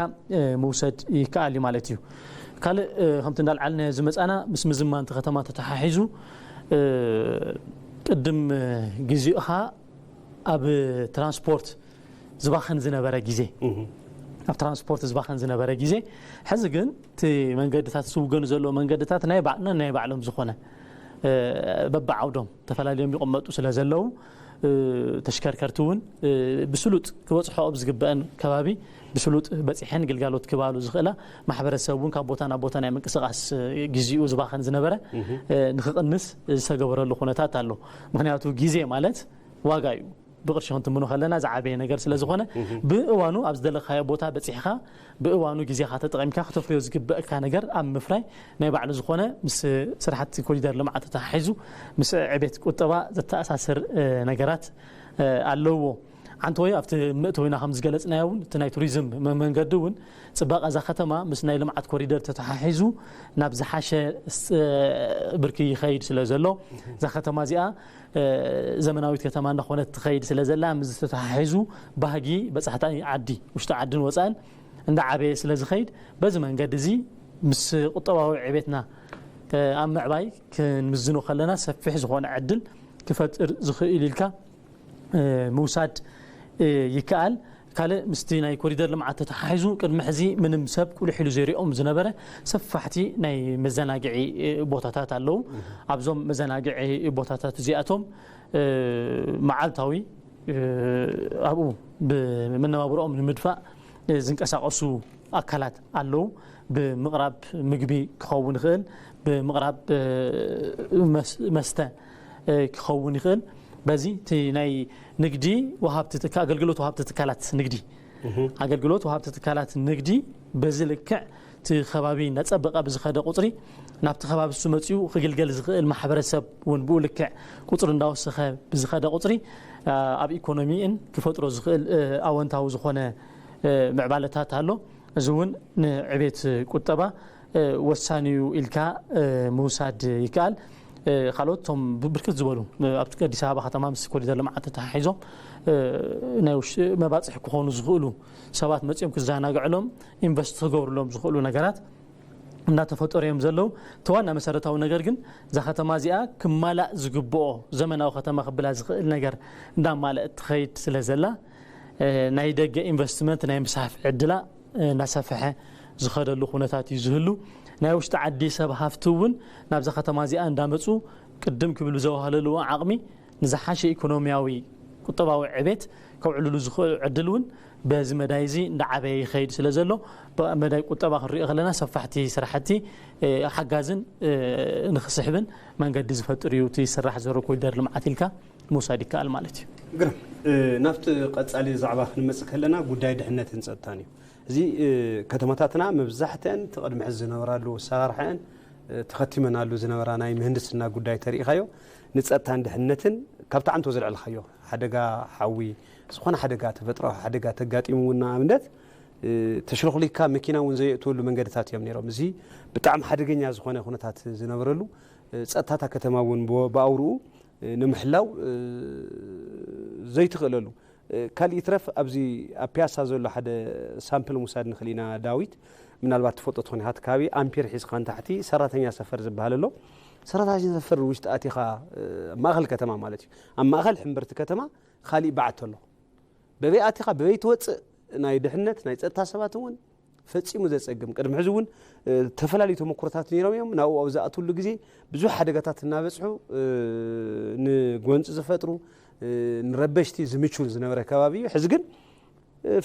ምውሰድ ይከኣል እዩ ማለት እዩ። ካልእ ከምቲ እንዳልዓልና ዝመፃና ምስ ምዝማን እቲ ከተማ ተተሓሒዙ ቅድም ግዜኻ ኣብ ትራንስፖርት ዝባኸን ዝነበረ ግዜ ኣብ ትራንስፖርት ዝባኸን ዝነበረ ግዜ ሕዚ ግን እቲ መንገድታት ዝውገኑ ዘለዉ መንገድታት ናይ ባዕልና ናይ ባዕሎም ዝኾነ በብዓውዶም ተፈላለዮም ይቕመጡ ስለ ዘለዉ ተሽከርከርቲ እውን ብስሉጥ ክበፅሖ ኣብ ዝግበአን ከባቢ ብስሉጥ በፂሐን ግልጋሎት ክባሉ ዝኽእላ ማሕበረሰብ እውን ካብ ቦታ ናብ ቦታ ናይ ምንቅስቃስ ግዜኡ ዝባኸን ዝነበረ ንክቕንስ ዝተገበረሉ ኩነታት ኣሎ። ምክንያቱ ግዜ ማለት ዋጋ እዩ። ብቕርሺ ክንትምኖ ከለና ዝዓበየ ነገር ስለ ዝኾነ ብእዋኑ ኣብ ዝደለኻዮ ቦታ በፂሕኻ ብእዋኑ ግዜኻ ተጠቒምካ ክተፍርዮ ዝግበእካ ነገር ኣብ ምፍራይ ናይ ባዕሉ ዝኾነ ምስ ስራሕቲ ኮሪደር ልምዓት ተተሓሒዙ ምስ ዕቤት ቁጠባ ዘተኣሳስር ነገራት ኣለዎ። ዓንተወይ ኣብቲ መእተዊና ከም ዝገለፅናዮ እውን እቲ ናይ ቱሪዝም መንገዲ እውን ፅባቐ እዛ ከተማ ምስ ናይ ልምዓት ኮሪደር ተተሓሒዙ ናብ ዝሓሸ ብርኪ ይኸይድ ስለ ዘሎ እዛ ከተማ እዚኣ ዘመናዊት ከተማ እንዳኾነት ትኸይድ ስለ ዘላ ምስ ዝተተሓሒዙ ባህጊ በፃሕቲ ዓዲ ውሽጢ ዓድን ወፃእን እንዳዓበየ ስለ ዝኸይድ በዚ መንገዲ እዚ ምስ ቁጠባዊ ዕቤትና ኣብ ምዕባይ ክንምዝኖ ከለና ሰፊሕ ዝኾነ ዕድል ክፈጥር ዝኽእል ኢልካ ምውሳድ ይከኣል። ካልእ ምስቲ ናይ ኮሪደር ልምዓት ተተሓሒዙ ቅድሚ ሕዚ ምንም ሰብ ቁልሕ ኢሉ ዘይሪኦም ዝነበረ ሰፋሕቲ ናይ መዘናግዒ ቦታታት ኣለዉ። ኣብዞም መዘናግዒ ቦታታት እዚኣቶም መዓልታዊ ኣብኡ ብመነባብሮኦም ንምድፋእ ዝንቀሳቀሱ ኣካላት ኣለዉ። ብምቕራብ ምግቢ ክኸውን ይኽእል፣ ብምቕራብ መስተ ክኸውን ይኽእል። በዚ እቲ ናይ ንግዲ ወሃብቲ ኣገልግሎት ወሃብቲ ትካላት ንግዲ ኣገልግሎት ወሃብቲ ትካላት ንግዲ በዚ ልክዕ እቲ ከባቢ እናፀበቐ ብዝኸደ ቁፅሪ ናብቲ ከባቢ እሱ መፂኡ ክግልገል ዝኽእል ማሕበረሰብ እውን ብኡ ልክዕ ቁፅሪ እንዳወሰኸ ብዝኸደ ቁፅሪ ኣብ ኢኮኖሚእን ክፈጥሮ ዝኽእል ኣወንታዊ ዝኾነ ምዕባለታት ኣሎ። እዚ እውን ንዕቤት ቁጠባ ወሳኒ እዩ ኢልካ ምውሳድ ይከኣል። ካልኦት እቶም ብርክት ዝበሉ ኣብቲ ኣዲስ ኣበባ ከተማ ምስ ኮሪደር ልምዓት ተተሓሒዞም ናይ ውሽጢ መባፅሒ ክኾኑ ዝኽእሉ ሰባት መፂኦም ክዘናግዕሎም ኢንቨስት ክገብርሎም ዝኽእሉ ነገራት እናተፈጠሩ እዮም ዘለዉ። እቲ ዋና መሰረታዊ ነገር ግን እዛ ከተማ እዚኣ ክማላእ ዝግብኦ ዘመናዊ ከተማ ክብላ ዝኽእል ነገር እንዳማለእት ትኸይድ ስለ ዘላ ናይ ደገ ኢንቨስትመንት ናይ ምስሓፍ ዕድላ እናሰፍሐ ዝኸደሉ ኩነታት እዩ ዝህሉ። ናይ ውሽጢ ዓዲ ሰብ ሃፍቲ እውን ናብዛ ከተማ እዚኣ እንዳመፁ ቅድም ክብል ብዘዋህለልዎ ዓቕሚ ንዝሓሸ ኢኮኖሚያዊ ቁጠባዊ ዕቤት ከውዕልሉ ዝኽእሉ ዕድል እውን በዚ መዳይ እዚ እንዳዓበየ ይኸይድ ስለ ዘሎ መዳይ ቁጠባ ክንሪኦ ከለና ሰፋሕቲ ስራሕቲ ሓጋዝን ንክስሕብን መንገዲ ዝፈጥር እዩ እቲ ስራሕ ዘሮ ኮሪደር ልምዓት ኢልካ ምውሳድ ይከኣል ማለት እዩ። ግርም ናብቲ ቀፃሊ ዛዕባ ክንመፅእ ከለና ጉዳይ ድሕነትን ፀጥታን እዩ። እዚ ከተማታትና መብዛሕትአን እቲ ቅድሚ ሕዚ ዝነበራሉ ኣሰራርሓን ተኸቲመናሉ ዝነበራ ናይ ምህንድስና ጉዳይ ተሪኢኻዮ ንፀጥታን ድሕነትን ካብቲ ዓንቶ ዘልዕልካዮ ሓደጋ ሓዊ ዝኾነ ሓደጋ ተፈጥሮ ሓደጋ ተጋጢሙ እውን ንኣብነት ተሽሎኽሊካ መኪና እውን ዘየእትወሉ መንገድታት እዮም ነይሮም። እዚ ብጣዕሚ ሓደገኛ ዝኾነ ኩነታት ዝነበረሉ ፀጥታታ ከተማ እውን ብኣውርኡ ንምሕላው ዘይትኽእለሉ ካልእ ይትረፍ ኣብዚ ኣብ ፒያሳ ዘሎ ሓደ ሳምፕል ምውሳድ ንኽእል ኢና። ዳዊት ምናልባት ትፈልጦ ትኾን ኢኻ። እቲ ከባቢ ኣምፒር ሒዝካ ንታሕቲ ሰራተኛ ሰፈር ዝበሃል ኣሎ። ሰራተኛ ሰፈር ውሽጢ ኣቲኻ ማእኸል ከተማ ማለት እዩ። ኣብ ማእኸል ሕምብርቲ ከተማ ካሊእ በዓቲ ኣሎ። በበይ ኣቲኻ በበይ ትወፅእ ናይ ድሕነት ናይ ፀጥታ ሰባት እውን ፈፂሙ ዘፀግም። ቅድሚ ሕዚ እውን ዝተፈላለዩ ተመክሮታት ነይሮም እዮም። ናብኡ ኣብ ዝኣትውሉ ግዜ ብዙሕ ሓደጋታት እናበፅሑ ንጎንፂ ዝፈጥሩ፣ ንረበሽቲ ዝምችው ዝነበረ ከባቢ እዩ። ሕዚ ግን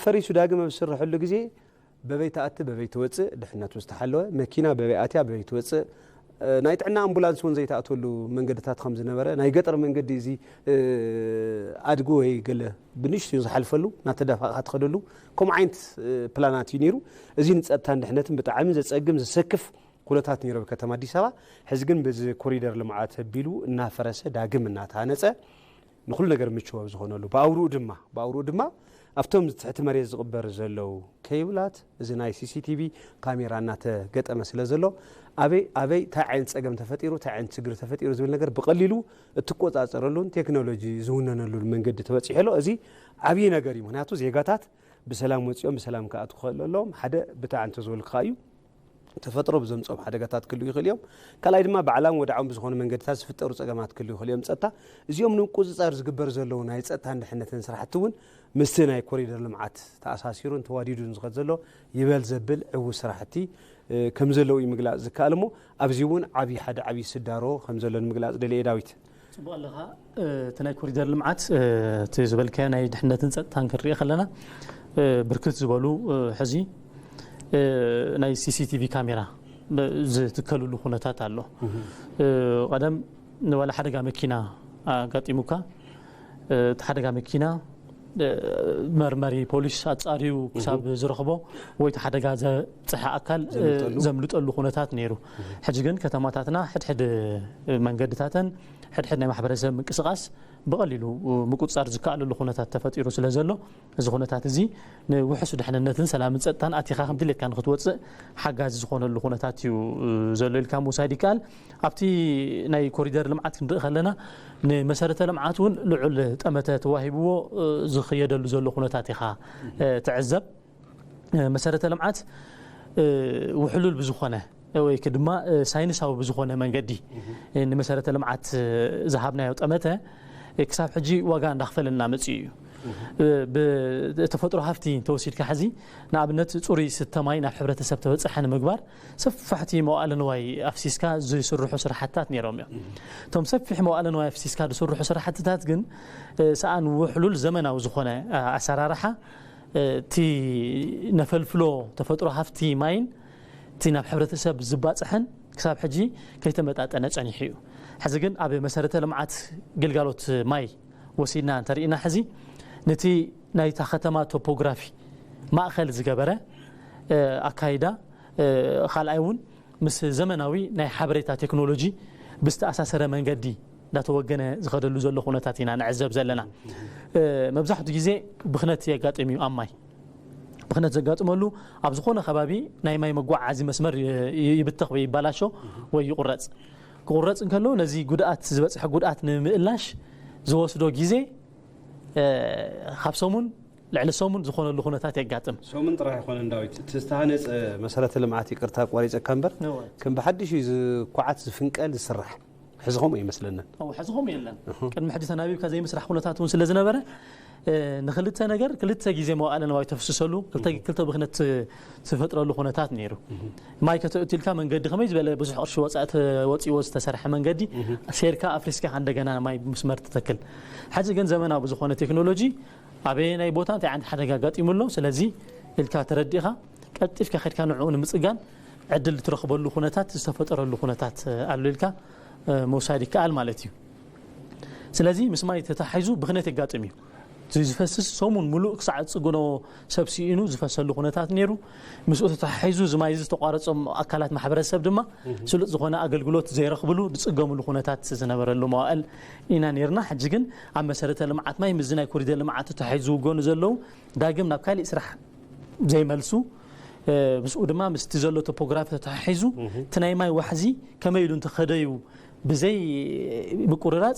ፈሪሱ ዳግም ኣብ ዝስርሐሉ ግዜ በበይ ትኣቲ በበይ ትወፅእ ድሕነቱ ዝተሓለወ፣ መኪና በበይ ኣትያ በበይ ትወፅእ፣ ናይ ጥዕና ኣምቡላንስ እውን ዘይትኣትወሉ መንገድታት ከም ዝነበረ፣ ናይ ገጠር መንገዲ እዚ ኣድጊ ወይ ገለ ብንእሽትኡ ዝሓልፈሉ እናተደፋእካ ትኸደሉ ከምኡ ዓይነት ፕላናት እዩ ነይሩ። እዚ ንፀጥታን ድሕነትን ብጣዕሚ ዘፀግም ዘሰክፍ ኩነታት ነይሩ ኣብ ከተማ ኣዲስ ኣበባ። ሕዚ ግን በዚ ኮሪደር ልምዓት ኣቢሉ እናፈረሰ ዳግም እናተሃነፀ ንኹሉ ነገር ምችው ኣብ ዝኾነሉ ብኣውርኡ ድማ ብኣውርኡ ድማ ኣብቶም ትሕቲ መሬት ዝቕበር ዘለዉ ኬብላት እዚ ናይ ሲሲቲቪ ካሜራ እናተገጠመ ስለ ዘሎ ኣበይ ኣበይ እንታይ ዓይነት ፀገም ተፈጢሩ እንታይ ዓይነት ችግር ተፈጢሩ ዝብል ነገር ብቐሊሉ እትቆፃፀረሉን ቴክኖሎጂ ዝውነነሉን መንገዲ ተበፂሑ ኣሎ። እዚ ዓብዪ ነገር እዩ። ምክንያቱ ዜጋታት ብሰላም ወፂኦም ብሰላም ክኣትዉ ክኽእሉ ኣለዎም። ሓደ ብታ እንተዝበልካ እዩ ተፈጥሮ ብዘምፅኦም ሓደጋታት ክህልው ይኽእል እዮም። ካልኣይ ድማ ባዕላም ወድዓም ብዝኾኑ መንገድታት ዝፍጠሩ ፀገማት ክህልው ይኽእል እዮም። ፀጥታ እዚኦም ንምቁፅፃር ዝግበር ዘለዉ ናይ ፀጥታን ድሕነትን ስራሕቲ እውን ምስቲ ናይ ኮሪደር ልምዓት ተኣሳሲሩን ተዋዲዱን ዝኸድ ዘሎ ይበል ዘብል ዕዉት ስራሕቲ ከም ዘለዉ እዩ ምግላፅ ዝከኣል እሞ ኣብዚ እውን ዓብዪ ሓደ ዓብዪ ስዳሮ ከም ዘሎ ንምግላፅ ደልየ ዳዊት። ፅቡቕ ኣለኻ። እቲ ናይ ኮሪደር ልምዓት እቲ ዝበልካዮ ናይ ድሕነትን ፀጥታን ክንርኢ ከለና ብርክት ዝበሉ ሕዚ ናይ ሲሲቲቪ ካሜራ ዝትከልሉ ኩነታት ኣሎ። ቀደም ንዋላ ሓደጋ መኪና ኣጋጢሙካ እቲ ሓደጋ መኪና መርመሪ ፖሊስ ኣፃርዩ ክሳብ ዝረኽቦ ወይ እቲ ሓደጋ ዘብፅሐ ኣካል ዘምልጠሉ ኩነታት ነይሩ። ሕጂ ግን ከተማታትና ሕድሕድ መንገድታተን ሕድሕድ ናይ ማሕበረሰብ ምንቅስቃስ ብቐሊሉ ምቁፅፃር ዝከኣለሉ ኩነታት ተፈጢሩ ስለ ዘሎ እዚ ኩነታት እዚ ንውሑስ ድሕንነትን ሰላምን ፀጥታን ኣቲኻ ከም ድሌትካ ንክትወፅእ ሓጋዚ ዝኾነሉ ኩነታት እዩ ዘሎ ኢልካ ምውሳድ ይከኣል። ኣብቲ ናይ ኮሪደር ልምዓት ክንርኢ ከለና ንመሰረተ ልምዓት እውን ልዑል ጠመተ ተዋሂብዎ ዝኽየደሉ ዘሎ ኩነታት ኢኻ ትዕዘብ። መሰረተ ልምዓት ውሕሉል ብዝኾነ ወይ ድማ ሳይንሳዊ ብዝኾነ መንገዲ ንመሰረተ ልምዓት ዝሃብናዮ ጠመተ ክሳብ ሕጂ ዋጋ እንዳኽፈለና መፅኡ እዩ። ብተፈጥሮ ሃፍቲ እንተወሲድካ ሕዚ ንኣብነት ፅሩይ ስተ ማይ ናብ ሕብረተሰብ ተበፅሐ ንምግባር ሰፋሕቲ መዋእለ ንዋይ ኣፍሲስካ ዝስርሑ ስራሕትታት ነይሮም እዮም። እቶም ሰፊሕ መዋእለ ንዋይ ኣፍሲስካ ዝስርሑ ስራሕትታት ግን ሰኣን ውሕሉል ዘመናዊ ዝኾነ ኣሰራርሓ እቲ ነፈልፍሎ ተፈጥሮ ሃፍቲ ማይን እቲ ናብ ሕብረተሰብ ዝባፅሐን ክሳብ ሕጂ ከይተመጣጠነ ፀኒሑ እዩ። ሕዚ ግን ኣብ መሰረተ ልምዓት ግልጋሎት ማይ ወሲድና እንተርኢና ሕዚ ነቲ ናይታ ከተማ ቶፖግራፊ ማእኸል ዝገበረ ኣካይዳ ካልኣይ እውን ምስ ዘመናዊ ናይ ሓበሬታ ቴክኖሎጂ ብዝተኣሳሰረ መንገዲ እንዳተወገነ ዝኸደሉ ዘሎ ኩነታት ኢና ንዕዘብ ዘለና። መብዛሕትኡ ግዜ ብኽነት የጋጥም እዩ ኣብ ማይ። ብኽነት ዘጋጥመሉ ኣብ ዝኾነ ከባቢ ናይ ማይ መጓዓዓዚ መስመር ይብተኽ ወይ ይባላሾ ወይ ይቑረፅ። ክቑረፅ እንከሎ ነዚ ጉድኣት ዝበፅሐ ጉድኣት ንምእላሽ ዝወስዶ ግዜ ካብ ሰሙን ልዕሊ ሰሙን ዝኾነሉ ኩነታት የጋጥም። ሰሙን ጥራሕ ይኮነን ዳዊት፣ እቲ ዝተሃነፀ መሰረተ ልምዓት ይቅርታ ኣቋሪፀካ እምበር ከም ብሓድሽ እዩ ዝኳዓት ዝፍንቀል ዝስራሕ። ሕዚ ከምኡ ይመስለንን። ሕዚ ከምኡ የለን። ቅድሚ ሕጂ ተናቢብካ ዘይምስራሕ ኩነታት እውን ስለ ዝነበረ ንክልተ ነገር ክልተ ግዜ መዋእለ ነዋይ ተፍስሰሉ ክልተ ብክነት ትፈጥረሉ ኩነታት ነይሩ። ማይ ከተእትልካ መንገዲ ከመይ ዝበለ ብዙሕ ቅርሺ ወፃኢ ተወፂዎ ዝተሰርሐ መንገዲ ሴርካ ኣፍሪስካ እንደገና ማይ ምስመር ትተክል። ሕዚ ግን ዘመናዊ ብዝኾነ ቴክኖሎጂ ኣበየናይ ቦታ እንታይ ዓይነት ሓደጋ ኣጋጢሙ ኣሎ ስለዚ ኢልካ ተረዲእኻ ቀልጢፍካ ከድካ ንዕኡ ንምፅጋን ዕድል ትረኽበሉ ኩነታት ዝተፈጠረሉ ኩነታት ኣሎ ኢልካ ምውሳድ ይከኣል ማለት እዩ። ስለዚ ምስ ማይ ተታሒዙ ብኽነት የጋጥም እዩ። እዚ ዝፈስስ ሰሙን ሙሉእ ክሳዕ ዝፅግኖ ሰብ ስኢኑ ዝፈሰሉ ኩነታት ነይሩ። ምስኡ ተታሒዙ እዚ ማይ እዚ ዝተቋረፆም ኣካላት ማሕበረሰብ ድማ ስሉጥ ዝኾነ ኣገልግሎት ዘይረኽብሉ ዝፅገምሉ ኩነታት ዝነበረሉ መዋእል ኢና ነይርና። ሕጂ ግን ኣብ መሰረተ ልምዓት ማይ ምስዚ ናይ ኮሪደር ልምዓት ተታሒዙ ዝውገኑ ዘለዉ ዳግም ናብ ካሊእ ስራሕ ዘይመልሱ ምስኡ ድማ ምስቲ ዘሎ ቶፖግራፊ ተታሒዙ እቲ ናይ ማይ ዋሕዚ ከመይ ኢሉ እንተኸደዩ ብዘይ ምቁርራፅ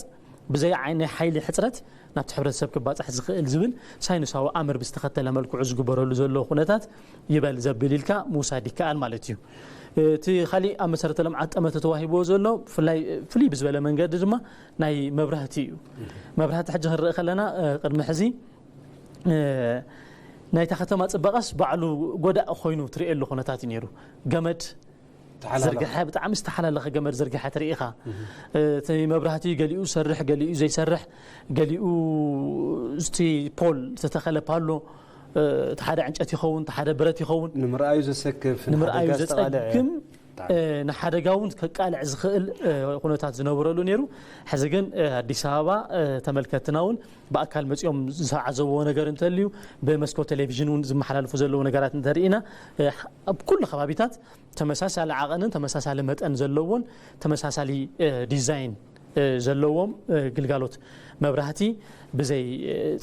ብዘይ ዓይኒ ሓይሊ ሕፅረት ናብቲ ሕብረተሰብ ክባፃሕ ዝኽእል ዝብል ሳይንሳዊ ኣምር ብዝተኸተለ መልክዑ ዝግበረሉ ዘሎ ኩነታት ይበል ዘብል ኢልካ ምውሳድ ይከኣል ማለት እዩ። እቲ ካሊእ ኣብ መሰረተ ልምዓት ጠመተ ተዋሂብዎ ዘሎ ብፍላይ ፍልይ ብዝበለ መንገዲ ድማ ናይ መብራህቲ እዩ። መብራህቲ ሕጂ ክንርኢ ከለና ቅድሚ ሕዚ ናይታ ከተማ ፅባቐስ ባዕሉ ጎዳእ ኮይኑ ትርእየሉ ኩነታት እዩ ነይሩ። ገመድ ዝርግሐ ብጣዕሚ ዝተሓላለኸ ገመድ ዝርግሐ ትርኢ ኢኻ። እቲ መብራህቲ ገሊኡ ዝሰርሕ ገሊኡ ዘይሰርሕ፣ ገሊኡ እቲ ፖል ዝተተኸለ ፓሎ እቲ ሓደ ዕንጨት ይኸውን፣ እቲ ሓደ ብረት ይኸውን፣ ንምርኣዩ ዘሰክፍ፣ ንምርኣዩ ዘፀግም ንሓደጋ እውን ከቃልዕ ዝኽእል ኩነታት ዝነበረሉ ነይሩ። ሕዚ ግን ኣዲስ ኣበባ ተመልከትና እውን ብኣካል መፂኦም ዝተዓዘብዎ ነገር እንተልዩ ብመስኮት ቴሌቪዥን እውን ዝመሓላልፉ ዘለዉ ነገራት እንተርኢና ኣብ ኩሉ ከባቢታት ተመሳሳሊ ዓቐንን ተመሳሳሊ መጠን ዘለዎን ተመሳሳሊ ዲዛይን ዘለዎም ግልጋሎት መብራህቲ ብዘይ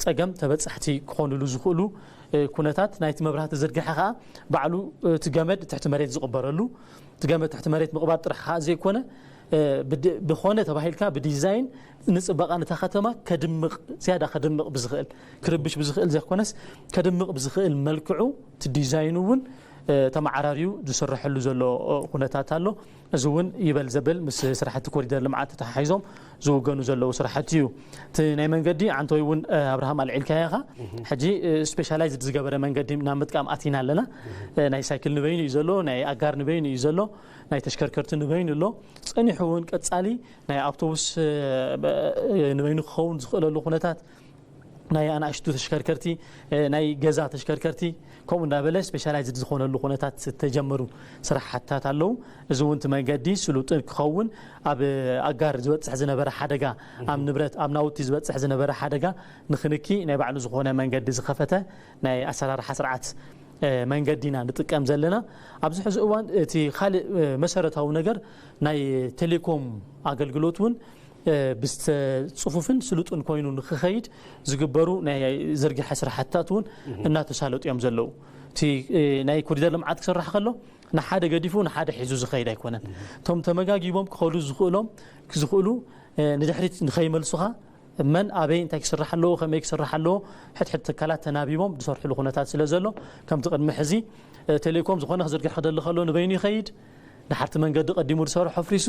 ፀገም ተበፃሕቲ ክኾኑሉ ዝኽእሉ ኩነታት ናይቲ መብራህቲ ዝርግሐ ከዓ ባዕሉ እቲ ገመድ ትሕቲ መሬት ዝቕበረሉ እቲ ገመድ ትሕቲ መሬት ምቕባር ጥራሕ ከዓ ዘይኮነ ብኾነ ተባሂልካ ብዲዛይን ንፅባቐ ነታ ከተማ ከድምቕ ዝያዳ ከድምቕ ብዝኽእል ክርብሽ ብዝኽእል ዘይኮነስ ከድምቕ ብዝኽእል መልክዑ እቲ ዲዛይኑ እውን ተመዓራርዩ ዝስረሐሉ ዘሎ ኩነታት ኣሎ። እዚ እውን ይበል ዘብል ምስ ስራሕቲ ኮሪደር ልምዓት ተተሓሒዞም ዝውገኑ ዘለዉ ስራሕቲ እዩ። እቲ ናይ መንገዲ ዓንቶይ እውን ኣብርሃም ኣልዒልካያ ኢኻ። ሕጂ ስፔሻላይዝድ ዝገበረ መንገዲ ናብ ምጥቃም ኣቲና ኣለና። ናይ ሳይክል ንበይኑ እዩ ዘሎ፣ ናይ ኣጋር ንበይኑ እዩ ዘሎ፣ ናይ ተሽከርከርቲ ንበይኑ ኣሎ። ፀኒሑ እውን ቀፃሊ ናይ ኣውቶቡስ ንበይኑ ክኸውን ዝኽእለሉ ኩነታት ናይ ኣናእሽቱ ተሽከርከርቲ ናይ ገዛ ተሽከርከርቲ ከምኡ እንዳበለ ስፔሻላይዝድ ዝኾነሉ ኩነታት ዝተጀመሩ ስራሕታት ኣለዉ። እዚ እውን እቲ መንገዲ ስሉጥ ክኸውን ኣብ ኣጋር ዝበፅሕ ዝነበረ ሓደጋ ኣብ ንብረት ኣብ ናውቲ ዝበፅሕ ዝነበረ ሓደጋ ንክንኪ ናይ ባዕሉ ዝኾነ መንገዲ ዝኸፈተ ናይ ኣሰራርሓ ስርዓት መንገዲ ኢና ንጥቀም ዘለና። ኣብዚ ሕዚ እዋን እቲ ካልእ መሰረታዊ ነገር ናይ ቴሌኮም ኣገልግሎት እውን ብዝተፅፉፍን ስሉጥን ኮይኑ ንክኸይድ ዝግበሩ ናይ ዝርግሐ ስራሕትታት እውን እናተሳለጡ እዮም ዘለዉ። እቲ ናይ ኮሪደር ልምዓት ክስራሕ ከሎ ንሓደ ገዲፉ ንሓደ ሒዙ ዝኸይድ ኣይኮነን። እቶም ተመጋጊቦም ክኸዱ ዝኽእሎም ዝኽእሉ ንድሕሪት ንኸይመልሱኻ መን ኣበይ እንታይ ክስራሕ ኣለዎ ከመይ ክስራሕ ኣለዎ ሕድሕድ ትካላት ተናቢቦም ዝሰርሕሉ ኩነታት ስለ ዘሎ ከምቲ ቅድሚ ሕዚ ቴሌኮም ዝኾነ ክዝርግሕ ክደሊ ከሎ ንበይኑ ይኸይድ። ድሓርቲ መንገዲ ቀዲሙ ዝሰርሖ ኣፍሪሱ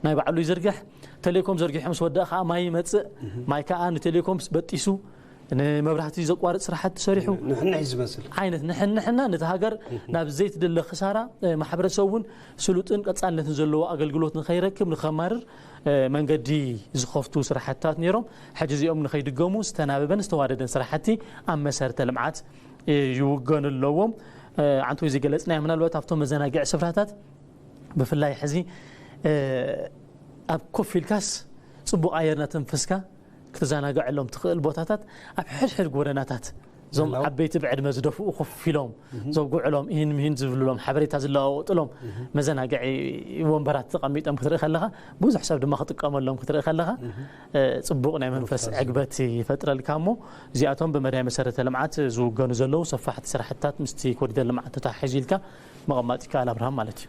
ናይ ባዕሉ ይዝርግሕ። ቴሌኮም ዘርጊሑ ምስ ወደእ ከዓ ማይ ይመፅእ። ማይ ከዓ ንቴሌኮም በጢሱ ንመብራህቲ ዘቋርፅ ስራሕቲ ሰሪሑ ንሕንሕ ዝመስል ዓይነት ንሕንሕና ነቲ ሃገር ናብ ዘይትደለ ክሳራ ማሕበረሰብ እውን ስሉጥን ቀፃልነትን ዘለዎ ኣገልግሎት ንኸይረክብ ንኸማርር መንገዲ ዝኸፍቱ ስራሕትታት ነይሮም። ሕጂ እዚኦም ንኸይድገሙ ዝተናበበን ዝተዋደደን ስራሕቲ ኣብ መሰረተ ልምዓት ይውገኑ ኣለዎም። ዓንቶ ዝገለፅናዮ ምናልባት ኣብቶም መዘናግዒ ስፍራታት ብፍላይ ሕዚ ኣብ ኮፍ ኢልካስ ፅቡቕ ኣየር እናተንፈስካ ክትዘናግዐሎም ትኽእል ቦታታት ኣብ ሕድሕድ ጎደናታት እዞም ዓበይቲ ብዕድመ ዝደፍኡ ኮፍ ኢሎም ዘውግዕሎም ኢሂን ምሂን ዝብልሎም ሓበሬታ ዝለዋወጥሎም መዘናግዒ ወንበራት ተቐሚጦም ክትርኢ ከለኻ ብዙሕ ሰብ ድማ ክጥቀመሎም ክትርኢ ከለኻ ፅቡቕ ናይ መንፈስ ዕግበት ይፈጥረልካ እሞ እዚኣቶም ብመዳይ መሰረተ ልምዓት ዝውገኑ ዘለዉ ሰፋሕቲ ስራሕትታት ምስቲ ኮሪደር ልምዓት ተተሓሒዙ ኢልካ ምቕማጥ ይከኣል ኣብርሃም ማለት እዩ።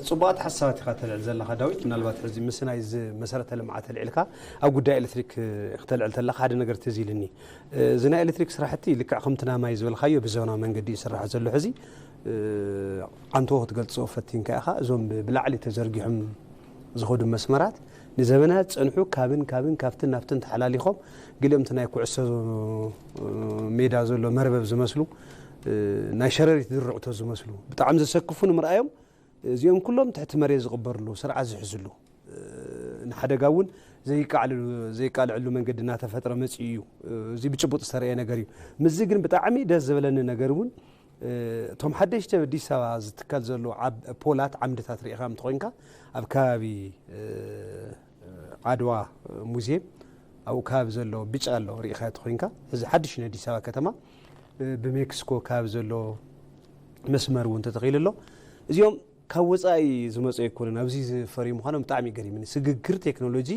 ፅቡቓት ሓሳባት ኢኻ ተልዕል ዘለኻ ዳዊት። ምናልባት ሕዚ ምስ ናይ እዚ መሰረተ ልምዓት ኣልዒልካ ኣብ ጉዳይ ኤሌክትሪክ ክተልዕል ተለኻ ሓደ ነገር ትዝ ኢልኒ። እዚ ናይ ኤሌክትሪክ ስራሕቲ ልክዕ ከምቲ ናይ ማይ ዝበልካዮ ብዘበናዊ መንገዲ እዩ ዝስራሕ ዘሎ። ሕዚ ዓንቶ ክትገልፆ ፈቲንካ ኢኻ። እዞም ብላዕሊ ተዘርጊሖም ዝኸዱ መስመራት ንዘበናት ፀንሑ ካብን ካብን ካብትን ናብትን ተሓላሊኾም ገሊኦም እቲ ናይ ኩዕሶ ሜዳ ዘሎ መርበብ ዝመስሉ ናይ ሸረሪት ድርዕቶ ዝመስሉ ብጣዕሚ ዘሰክፉ ንምርኣዮም እዚኦም ኩሎም ትሕቲ መሬት ዝቕበርሉ ስርዓት ዝሕዝሉ ንሓደጋ እውን ዘይቃልዕሉ መንገዲ እናተፈጥረ መፂኡ እዩ። እዚ ብጭቡጥ ዝተረየ ነገር እዩ። ምስዚ ግን ብጣዕሚ ደስ ዝበለኒ ነገር እውን እቶም ሓደሽቲ ኣብ ኣዲስ ኣበባ ዝትከል ዘሎ ፖላት ዓምድታት ርኢኻ እንተኾይንካ ኣብ ከባቢ ዓድዋ ሙዝየም ኣብኡ ከባቢ ዘሎ ብጫ ኣሎ ርኢኻ እንተኾይንካ እዚ ሓድሽ ናይ ኣዲስ ኣበባ ከተማ ብሜክስኮ ከባቢ ዘሎ መስመር እውን ተተኺሉ ኣሎ። እዚኦም ካብ ወፃኢ ዝመፁ ኣይኮኑን ኣብዚ ዝፈርዩ ምዃኖም ብጣዕሚ ገሪምኒ። ስግግር ቴክኖሎጂ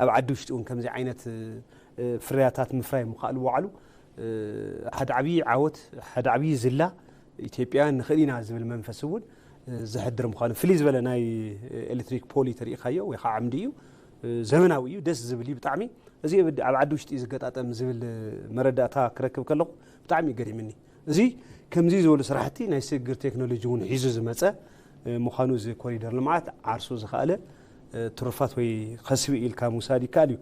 ኣብ ዓዲ ውሽጢ እውን ከምዚ ዓይነት ፍርያታት ምፍራይ ምኽኣሉ ባዕሉ ሓደ ዓብዪ ዓወት ሓደ ዓብዪ ዝላ ኢትዮጵያውያን ንኽእል ኢና ዝብል መንፈስ እውን ዘሕድር ምዃኑ ፍልይ ዝበለ ናይ ኤሌክትሪክ ፖሊ ተሪኢኻዮ ወይ ከዓ ዓምዲ እዩ። ዘመናዊ እዩ፣ ደስ ዝብል እዩ ብጣዕሚ። እዚ ኣብ ዓዲ ውሽጢ እዩ ዝገጣጠም ዝብል መረዳእታ ክረክብ ከለኹ ብጣዕሚ እዩ ገሪምኒ። እዚ ከምዚ ዝበሉ ስራሕቲ ናይ ስግግር ቴክኖሎጂ እውን ሒዙ ዝመፀ ምዃኑ እዚ ኮሪደር ልምዓት ዓርሱ ዝኸኣለ ትሩፋት ወይ ከስቢ ኢልካ ምውሳድ ይከኣል እዩ።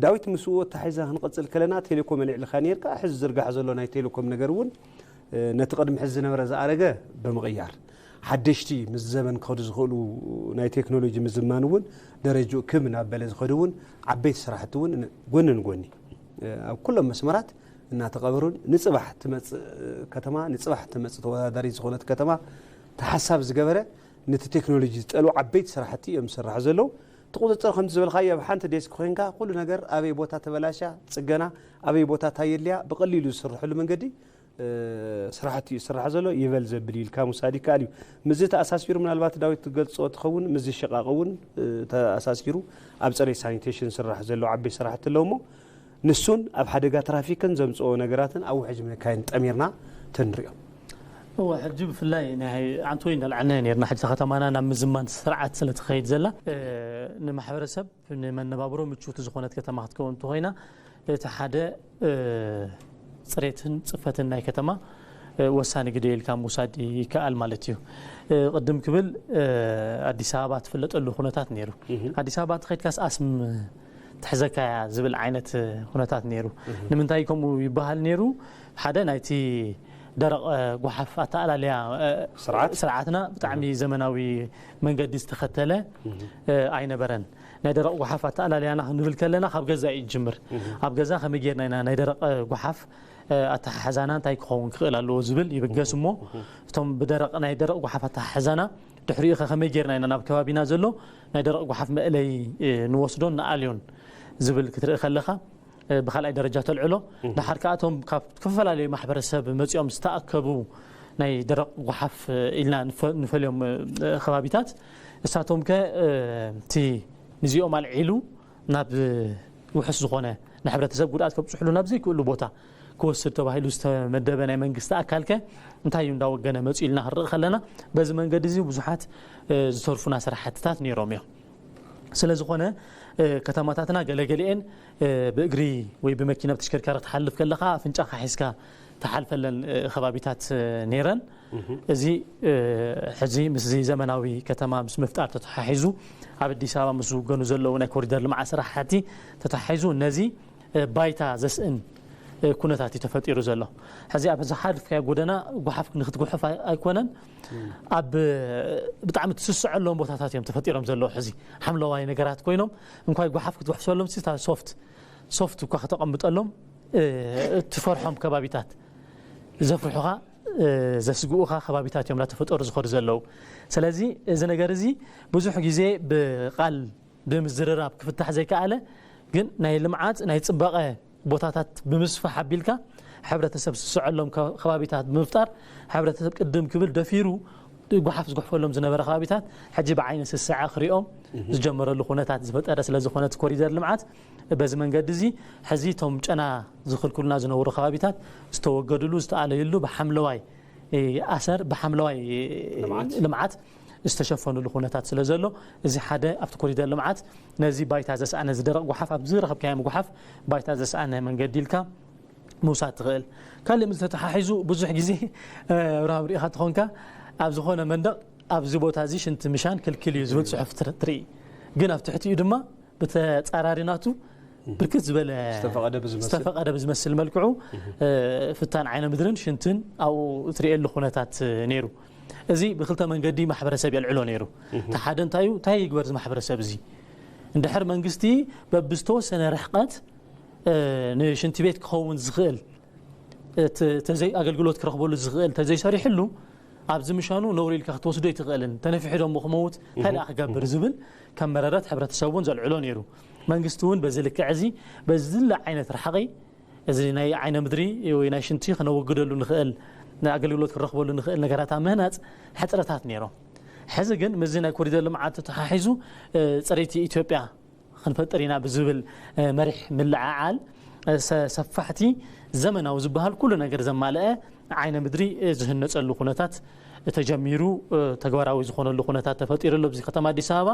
ዳዊት፣ ምስኡ ኣተሓሒዝና ክንቐፅል ከለና፣ ቴሌኮም ኣልዒልካ ነይርካ። ሕዚ ዝርጋሕ ዘሎ ናይ ቴሌኮም ነገር እውን ነቲ ቅድሚ ሕዚ ዝነበረ ዝኣረገ ብምቕያር፣ ሓደሽቲ ምስ ዘበን ክኸዱ ዝኽእሉ ናይ ቴክኖሎጂ ምዝማን እውን ደረጅኡ ክብ እናበለ ዝኸዱ እውን ዓበይቲ ስራሕቲ እውን ጎኒ ንጎኒ ኣብ ኩሎም መስመራት እናተቐበሩን ንፅባሕ ትመፅእ ከተማ፣ ንፅባሕ ትመፅእ ተወዳዳሪት ዝኾነት ከተማ ተሓሳብ ዝገበረ፣ ነቲ ቴክኖሎጂ ዝጠልቡ ዓበይቲ ስራሕቲ እዮም ዝስራሕ ዘለዉ። እቲ ቁፅፅር ከምቲ ዝበልካዮ ኣብ ሓንቲ ዴስክ ኮይንካ ኩሉ ነገር ኣበይ ቦታ ተበላሻ፣ ፅገና ኣበይ ቦታ እንታይ የድልያ ብቐሊሉ ዝስርሐሉ መንገዲ ስራሕቲ እዩ ዝስራሕ ዘሎ። ይበል ዘብል ኢልካ ምውሳድ ይከኣል እዩ። ምስዚ ተኣሳሲሩ ምናልባት ዳዊት ትገልጾ ትኸውን፣ ምስዚ ሽቓቕ እውን ተኣሳሲሩ ኣብ ፅሬት ሳኒቴሽን ዝስራሕ ዘሎ ዓበይቲ ስራሕቲ ኣሎ እሞ ንሱን ኣብ ሓደጋ ትራፊክን ዘምፅኦ ነገራትን ኣብ ውሕጅ መካይን ጠሚርና ተንሪኦ። እወ፣ ሕጂ ብፍላይ ናይ ዓንተወይ እንዳልዓልና ነርና። ሕጂ ከተማና ናብ ምዝማን ስርዓት ስለ ትኸይድ ዘላ፣ ንማሕበረሰብ ንመነባብሮ ምችውቲ ዝኾነት ከተማ ክትከውን እንተኾይና፣ እቲ ሓደ ፅሬትን ፅፈትን ናይ ከተማ ወሳኒ ግደ ኢልካ ምውሳድ ይከኣል ማለት እዩ። ቅድም ክብል ኣዲስ ኣበባ ትፍለጠሉ ኩነታት ነይሩ። ኣዲስ ኣበባ ተኸይድካስ ኣስም ትሕዘካያ ዝብል ዓይነት ኩነታት ነይሩ። ንምንታይ ከምኡ ይበሃል ነይሩ? ሓደ ናይቲ ደረቕ ጓሓፍ ኣተኣላልያ ስርዓትና ብጣዕሚ ዘመናዊ መንገዲ ዝተኸተለ ኣይነበረን። ናይ ደረቕ ጓሓፍ ኣተኣላልያና ክንብል ከለና ካብ ገዛ እዩ ዝጅምር። ኣብ ገዛ ከመይ ጌርና ኢና ናይ ደረቕ ጓሓፍ ኣተሓሕዛና እንታይ ክኸውን ክኽእል ኣለዎ ዝብል ይብገስ እሞ እቶም ብደረቕ ናይ ደረቕ ጓሓፍ ኣተሓሕዛና ድሕሪኡ ከ ከመይ ጌርና ኢና ናብ ከባቢና ዘሎ ናይ ደረቕ ጓሓፍ መእለይ ንወስዶን ንኣልዮን ዝብል ክትርኢ ከለኻ ብካልኣይ ደረጃ ተልዕሎ። ድሓር ከኣ እቶም ካብ ዝተፈላለዩ ማሕበረሰብ መፂኦም ዝተኣከቡ ናይ ደረቕ ጓሓፍ ኢልና ንፈልዮም ከባቢታት እሳቶም ከ እቲ ንዚኦም ኣልዒሉ ናብ ውሕስ ዝኾነ ንሕብረተሰብ ጉድኣት ከብፅሕሉ ናብ ዘይክእሉ ቦታ ክወስድ ተባሂሉ ዝተመደበ ናይ መንግስቲ ኣካል ከ እንታይ እዩ እንዳወገነ መፅኡ ኢልና ክንርኢ ከለና በዚ መንገዲ እዚ ብዙሓት ዝተርፉና ስራሕትታት ነይሮም እዮም። ስለ ዝኾነ ከተማታትና ገለገሊኤን ብእግሪ ወይ ብመኪና ብተሽከርካሪ ክትሓልፍ ከለኻ ኣፍንጫኻ ሒዝካ ተሓልፈለን ከባቢታት ነይረን። እዚ ሕዚ ምስዚ ዘመናዊ ከተማ ምስ ምፍጣር ተተሓሒዙ ኣብ ኣዲስ ኣበባ ምስ ዝውገኑ ዘለዉ ናይ ኮሪደር ልምዓት ስራሕቲ ተተሓሒዙ ነዚ ባይታ ዘስእን ኩነታት እዩ ተፈጢሩ ዘሎ። ሕዚ ኣብ ዝሓልፍካዮ ጎደና ጓሓፍ ንክትጉሕፍ ኣይኮነን፣ ኣብ ብጣዕሚ ትስስዐሎም ቦታታት እዮም ተፈጢሮም ዘለዉ። ሕዚ ሓምለዋይ ነገራት ኮይኖም እንኳይ ጓሓፍ ክትጉሕፍሰሎም ሲ ሶፍት ሶፍት እኳ ከተቐምጠሎም ትፈርሖም ከባቢታት ዘፍርሑኻ ዘስግኡኻ ከባቢታት እዮም እናተፈጠሩ ዝኸዱ ዘለዉ። ስለዚ እዚ ነገር እዚ ብዙሕ ግዜ ብቓል ብምዝርራብ ክፍታሕ ዘይከኣለ ግን ናይ ልምዓት ናይ ፅባቐ ቦታታት ብምስፋሕ ኣቢልካ ሕብረተሰብ ዝስስዐሎም ከባቢታት ብምፍጣር ሕብረተሰብ ቅድም ክብል ደፊሩ ጓሓፍ ዝጉሕፈሎም ዝነበረ ከባቢታት ሕጂ ብዓይኒ ስስዐ ክሪኦም ዝጀመረሉ ኩነታት ዝፈጠረ ስለ ዝኾነ እቲ ኮሪደር ልምዓት በዚ መንገዲ እዚ ሕዚ እቶም ጨና ዝኽልክሉና ዝነበሩ ከባቢታት ዝተወገድሉ ዝተኣለዩሉ ብሓምለዋይ ኣሰር ብሓምለዋይ ልምዓት ዝተሸፈኑሉ ኩነታት ስለ ዘሎ እዚ ሓደ ኣብቲ ኮሪደር ልምዓት ነዚ ባይታ ዘስኣነ እዚ ደረቕ ጓሓፍ ኣብዚ ዝረኸብካዮም ጓሓፍ ባይታ ዘስኣነ መንገዲ ኢልካ ምውሳድ ትኽእል። ካልእ ምስ ተተሓሒዙ ብዙሕ ግዜ ኣብርሃም ርኢኻ ትኾንካ ኣብ ዝኾነ መንደቕ ኣብዚ ቦታ እዚ ሽንቲ ምሻን ክልክል እዩ ዝብል ፅሑፍ ትርኢ፣ ግን ኣብ ትሕቲኡ ድማ ብተፃራሪ ናቱ ብርክት ዝበለ ዝተፈቐደ ብዝመስል መልክዑ ፍታን ዓይነ ምድርን ሽንትን ኣብኡ እትርእየሉ ኩነታት ነይሩ። እዚ ብክልተ መንገዲ ማሕበረሰብ የልዕሎ ነይሩ። እቲ ሓደ እንታይ እዩ? እንታይ ይግበር እዚ ማሕበረሰብ እዚ? እንድሕር መንግስቲ በብዝተወሰነ ርሕቐት ንሽንቲ ቤት ክኸውን ዝኽእል ኣገልግሎት ክረኽበሉ ዝኽእል ተዘይሰሪሕሉ ኣብዚ ምሻኑ ነውሪ ኢልካ ክትወስዶ ኣይትኽእልን፣ ተነፊሑ ደሞ ክመውት እንታይ ደኣ ክገብር ዝብል ከም መረረት ሕብረተሰብ እውን ዘልዕሎ ነይሩ። መንግስቲ እውን በዚ ልክዕ እዚ በዚ ዝለ ዓይነት ርሓቒ እዚ ናይ ዓይነ ምድሪ ወይ ናይ ሽንቲ ክነወግደሉ ንኽእል ኣገልግሎት ክንረኽበሉ ንኽእል ነገራት ኣብ ምህናፅ ሕፅረታት ነይሮም። ሕዚ ግን ምስዚ ናይ ኮሪደር ልምዓት ተተሓሒዙ ፅሬቲ ኢትዮጵያ ክንፈጥር ኢና ብዝብል መሪሕ ምልዕዓል ሰፋሕቲ ዘመናዊ ዝበሃል ኩሉ ነገር ዘማልአ ዓይነ ምድሪ ዝህነፀሉ ኩነታት ተጀሚሩ ተግባራዊ ዝኾነሉ ኩነታት ተፈጢሩ ኣሎ ኣብዚ ከተማ ኣዲስ ኣበባ።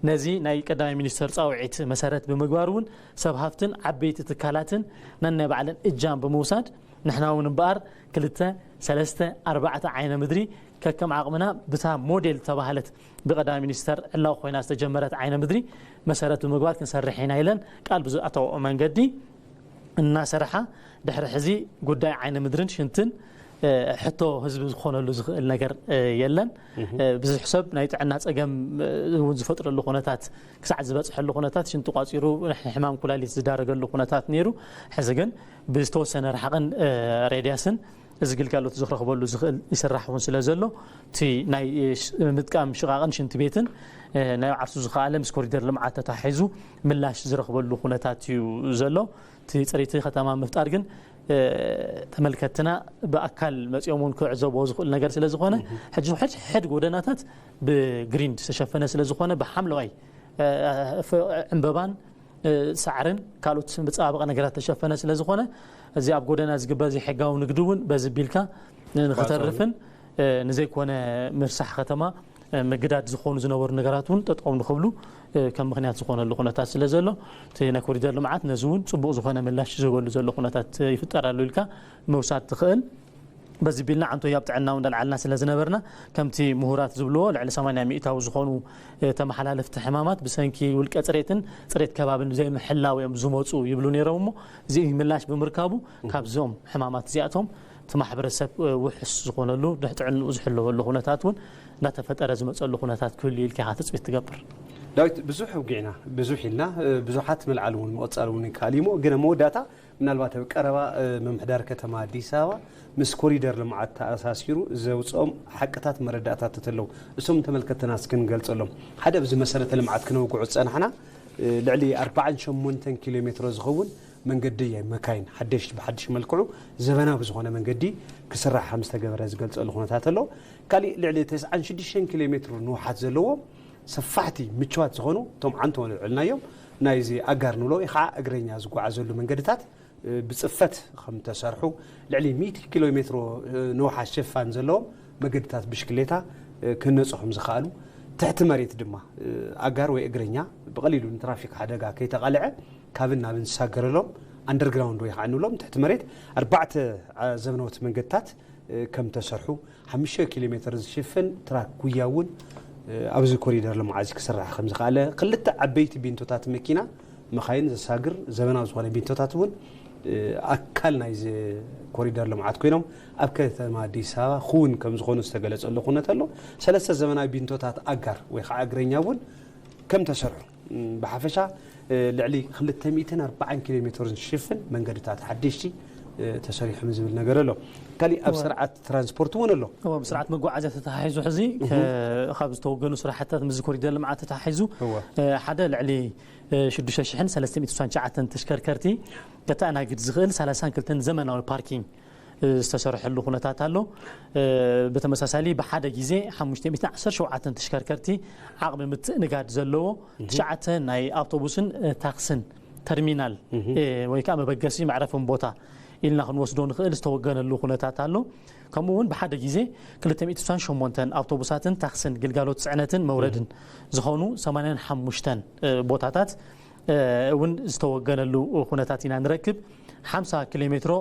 ነዚ ናይ ቀዳማይ ሚኒስተር ፃውዒት መሰረት ብምግባር እውን ሰብ ሃፍትን ዓበይቲ ትካላትን ነናይ ባዕለን እጃም ብምውሳድ ንሕና እውን እምበኣር ክልተ ሰለስተ ኣርባዕተ ዓይነ ምድሪ ከከም ዓቕምና ብታ ሞዴል ተባህለት ብቀዳማይ ሚኒስተር ዕላዊ ኮይና ዝተጀመረት ዓይነ ምድሪ መሰረት ብምግባር ክንሰርሕ ኢና ኢለን ቃል ብዝኣተወኦ መንገዲ እናሰርሓ ድሕሪ ሕዚ ጉዳይ ዓይነ ምድርን ሽንትን ሕቶ ህዝቢ ዝኾነሉ ዝኽእል ነገር የለን። ብዙሕ ሰብ ናይ ጥዕና ፀገም እውን ዝፈጥረሉ ኩነታት ክሳዕ ዝበፅሐሉ ኩነታት ሽንቲ ቋፂሩ ሕማም ኩላሊት ዝዳረገሉ ኩነታት ነይሩ። ሕዚ ግን ብዝተወሰነ ርሓቕን ሬድያስን እዚ ግልጋሎት ዝረኽበሉ ዝኽእል ይስራሕ እውን ስለ ዘሎ እቲ ናይ ምጥቃም ሽቓቕን ሽንቲ ቤትን ናይ ዓርሱ ዝኸኣለ ምስ ኮሪደር ልምዓት ተታሒዙ ምላሽ ዝረኽበሉ ኩነታት እዩ ዘሎ። እቲ ፅሬቲ ከተማ ምፍጣር ግን ተመልከትና ብኣካል መፂኦም እውን ክዕዘብዎ ዝኽእል ነገር ስለ ዝኾነ ሕጂ ሕድ ጎደናታት ብግሪን ዝተሸፈነ ስለ ዝኾነ ብሓምለዋይ ዕንበባን ሳዕርን ካልኦት መፀባበቂ ነገራት ተሸፈነ ስለ ዝኾነ እዚ ኣብ ጎደና ዝግበር ዘይሕጋዊ ንግዲ እውን በዚ ቢልካ ንክተርፍን ንዘይኮነ ምርሳሕ ከተማ ምግዳድ ዝኾኑ ዝነበሩ ነገራት እውን ጠጠው ንክብሉ ከም ምክንያት ዝኾነሉ ኩነታት ስለ ዘሎ እቲ ናይ ኮሪደር ልምዓት ነዚ እውን ፅቡቕ ዝኾነ ምላሽ ዝህበሉ ዘሎ ኩነታት ይፍጠር ኣሎ ኢልካ ምውሳድ ትኽእል። በዚ ቢልና ዓንቶይ ኣብ ጥዕና እውን እንዳልዓልና ስለ ዝነበርና ከምቲ ምሁራት ዝብልዎ ልዕሊ ሰማንያ ሚእታዊ ዝኾኑ ተመሓላለፍቲ ሕማማት ብሰንኪ ውልቀ ፅሬትን ፅሬት ከባብን ዘይምሕላው እዮም ዝመፁ ይብሉ ነይሮም እሞ እዚ ምላሽ ብምርካቡ ካብዞም ሕማማት እዚኣቶም እቲ ማሕበረሰብ ውሕስ ዝኾነሉ ድሕጥዕንኡ ዝሕለወሉ ኩነታት እውን እንዳተፈጠረ ዝመፀሉ ኩነታት ክህሉ ኢልካ ኢኻ ትፅቢት ትገብር። ዳዊት ብዙሕ ውጊዕና ብዙሕ ኢልና ብዙሓት ምልዓል እውን ምቕፃል እውን ይከኣል እዩ እሞ ግን ኣብ መወዳእታ ምናልባት ኣብ ቀረባ ምምሕዳር ከተማ ኣዲስ ኣበባ ምስ ኮሪደር ልምዓት ተኣሳሲሩ ዘውፅኦም ሓቅታት መረዳእታት ተተለው እሶም ተመልከተና እስክንገልፀሎም ሓደ ኣብዚ መሰረተ ልምዓት ክነውግዑ ዝፀናሕና ልዕሊ ኣርባዓን ሸሞንተን ኪሎ ሜትሮ ዝኸውን መንገዲ መካይን ሓደሽ ብሓድሽ መልክዑ ዘበናዊ ዝኾነ መንገዲ ክስራሕ ከም ዝተገበረ ዝገልፀሉ ኩነታት ኣሎ። ካሊእ ልዕሊ ተስዓን ሽዱሽተን ኪሎ ሜትሮ ንውሓት ዘለዎ ሰፋሕቲ ምችዋት ዝኾኑ እቶም ዓንቶ ልዕልናዮም ናይዚ ኣጋር ንብሎ ወይ ከዓ እግረኛ ዝጓዓዘሉ መንገድታት ብፅፈት ከም ተሰርሑ ልዕሊ ሚእቲ ኪሎ ሜትሮ ንውሓት ሽፋን ዘለዎም መገድታት ብሽክሌታ ክነፁ ከም ዝኸኣሉ ትሕቲ መሬት ድማ ኣጋር ወይ እግረኛ ብቐሊሉ ንትራፊክ ሓደጋ ከይተቓልዐ ካብን ናብን ዝሳገረሎም ኣንደርግራውንድ ወይ ከዓ ንብሎም ትሕቲ መሬት ኣርባዕተ ዘበናዎት መንገድታት ከም ተሰርሑ ሓሙሽተ ኪሎ ሜትር ዝሽፍን ትራክ ጉያ እውን ኣብዚ ኮሪደር ልምዓት እዚ ክስራሕ ከም ዝኸኣለ ክልተ ዓበይቲ ቢንቶታት መኪና መኻይን ዘሳግር ዘበናዊ ዝኾነ ቢንቶታት እውን ኣካል ናይዚ ኮሪደር ልምዓት ኮይኖም ኣብ ከተማ ኣዲስ ኣበባ ክውን ከም ዝኾኑ ዝተገለፀሉ ኩነት ኣሎ። ሰለስተ ዘበናዊ ቢንቶታት ኣጋር ወይ ከዓ እግረኛ እውን ከም ተሰርሑ ብሓፈሻ ልዕሊ ክልተ ሚእትን ኣርባዓን ኪሎ ሜትር ዝሽፍን መንገድታት ሓደሽቲ ተሰሪሖም ዝብል ነገር ኣሎ። ካሊእ ኣብ ስርዓት ትራንስፖርት እውን ኣሎ። እዎ፣ ብስርዓት መጓዓዝያ ተተሓሒዙ ሕዚ ካብ ዝተወገኑ ስራሕትታት ምስ ኮሪደር ልምዓት ተተሓሒዙ ሓደ ልዕሊ ሽዱሽተ ሽሕን ሰለስተ ሚእትን ስሳን ትሽዓተን ተሽከርከርቲ ከተኣናግድ ዝኽእል ሰላሳን ክልተን ዘመናዊ ፓርኪንግ ዝተሰርሐሉ ኩነታት ኣሎ። ብተመሳሳሊ ብሓደ ግዜ ሓሙሽተ ሚእትን ዓሰርተ ሸውዓተን ተሽከርከርቲ ዓቕሚ ምትእንጋድ ዘለዎ ትሽዓተ ናይ ኣውቶቡስን ታክስን ተርሚናል ወይ ከዓ መበገሲ መዕረፍን ቦታ ኢልና ክንወስዶ ንኽእል ዝተወገነሉ ኩነታት ኣሎ። ከምኡ እውን ብሓደ ግዜ ክልተ ሚእትን ስሳን ሸሞንተን ኣውቶቡሳትን ታክስን ግልጋሎት ፅዕነትን መውረድን ዝኾኑ ሰማንያን ሓሙሽተን ቦታታት እውን ዝተወገነሉ ኩነታት ኢና ንረክብ። ሓምሳ ኪሎ ሜትሮ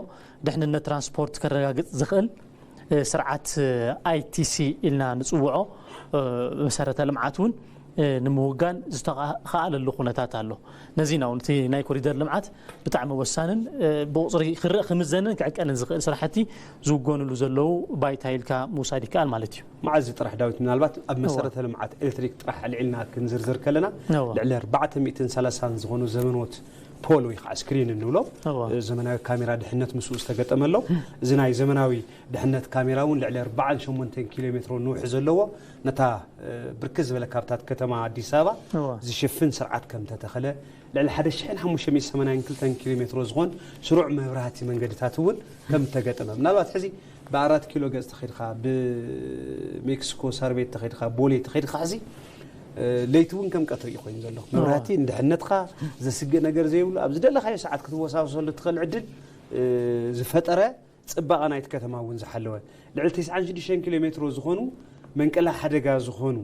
ድሕንነት ትራንስፖርት ከረጋግፅ ዝኽእል ስርዓት ኣይቲሲ ኢልና ንፅውዖ መሰረተ ልምዓት እውን ንምውጋን ዝተኸኣለሉ ኩነታት ኣሎ። ነዚ ኢና እውን እቲ ናይ ኮሪደር ልምዓት ብጣዕሚ ወሳንን ብቑፅሪ ክረእ ክምዘንን ክዕቀንን ዝኽእል ስራሕቲ ዝውገንሉ ዘለዉ ባይታ ኢልካ ምውሳድ ይከኣል ማለት እዩ። መዓዝ ጥራሕ ዳዊት ምናልባት ኣብ መሰረተ ልምዓት ኤሌክትሪክ ጥራሕ ኣልዒልና ክንዝርዝር ከለና ልዕሊ ኣርባዕተ ሚእትን ሰላሳን ዝኾኑ ዘመኖት ፖል ወይ ከዓ ስክሪን እንብሎ ዘመናዊ ካሜራ ድሕነት ምስኡ ዝተገጠመ ኣሎ። እዚ ናይ ዘመናዊ ድሕነት ካሜራ እውን ልዕሊ ኣርባዓን ሸሞንተን ኪሎ ሜትሮ ንውሒ ዘለዎ ነታ ብርክት ዝበለ ካብታት ከተማ ኣዲስ ኣበባ ዝሽፍን ስርዓት ከም ተተኸለ ልዕሊ ሓደ ሽሕን ሓሙሽተ ሚእትን ሰማንያን ክልተን ኪሎ ሜትሮ ዝኾን ስሩዕ መብራህቲ መንገድታት እውን ከም ተገጠመ ምናልባት ሕዚ ብኣራት ኪሎ ገፅ ተኸድካ ብሜክሲኮ ሳርቤት ተኸድካ ቦሌ ተኸድካ ሕዚ ለይቲ እውን ከም ቀትሪ እዩ ኮይኑ ዘሎ መብራህቲ ንድሕነትካ ዘስግእ ነገር ዘይብሉ ኣብ ዝደለካዮ ሰዓት ክትወሳወሰሉ ትኽእል ዕድል ዝፈጠረ ጽባቐ ናይቲ ከተማ እውን ዝሓለወ፣ ልዕሊ ተስዓን ሽዱሽተን ኪሎ ሜትሮ ዝኾኑ መንቀሊ ሓደጋ ዝኾኑ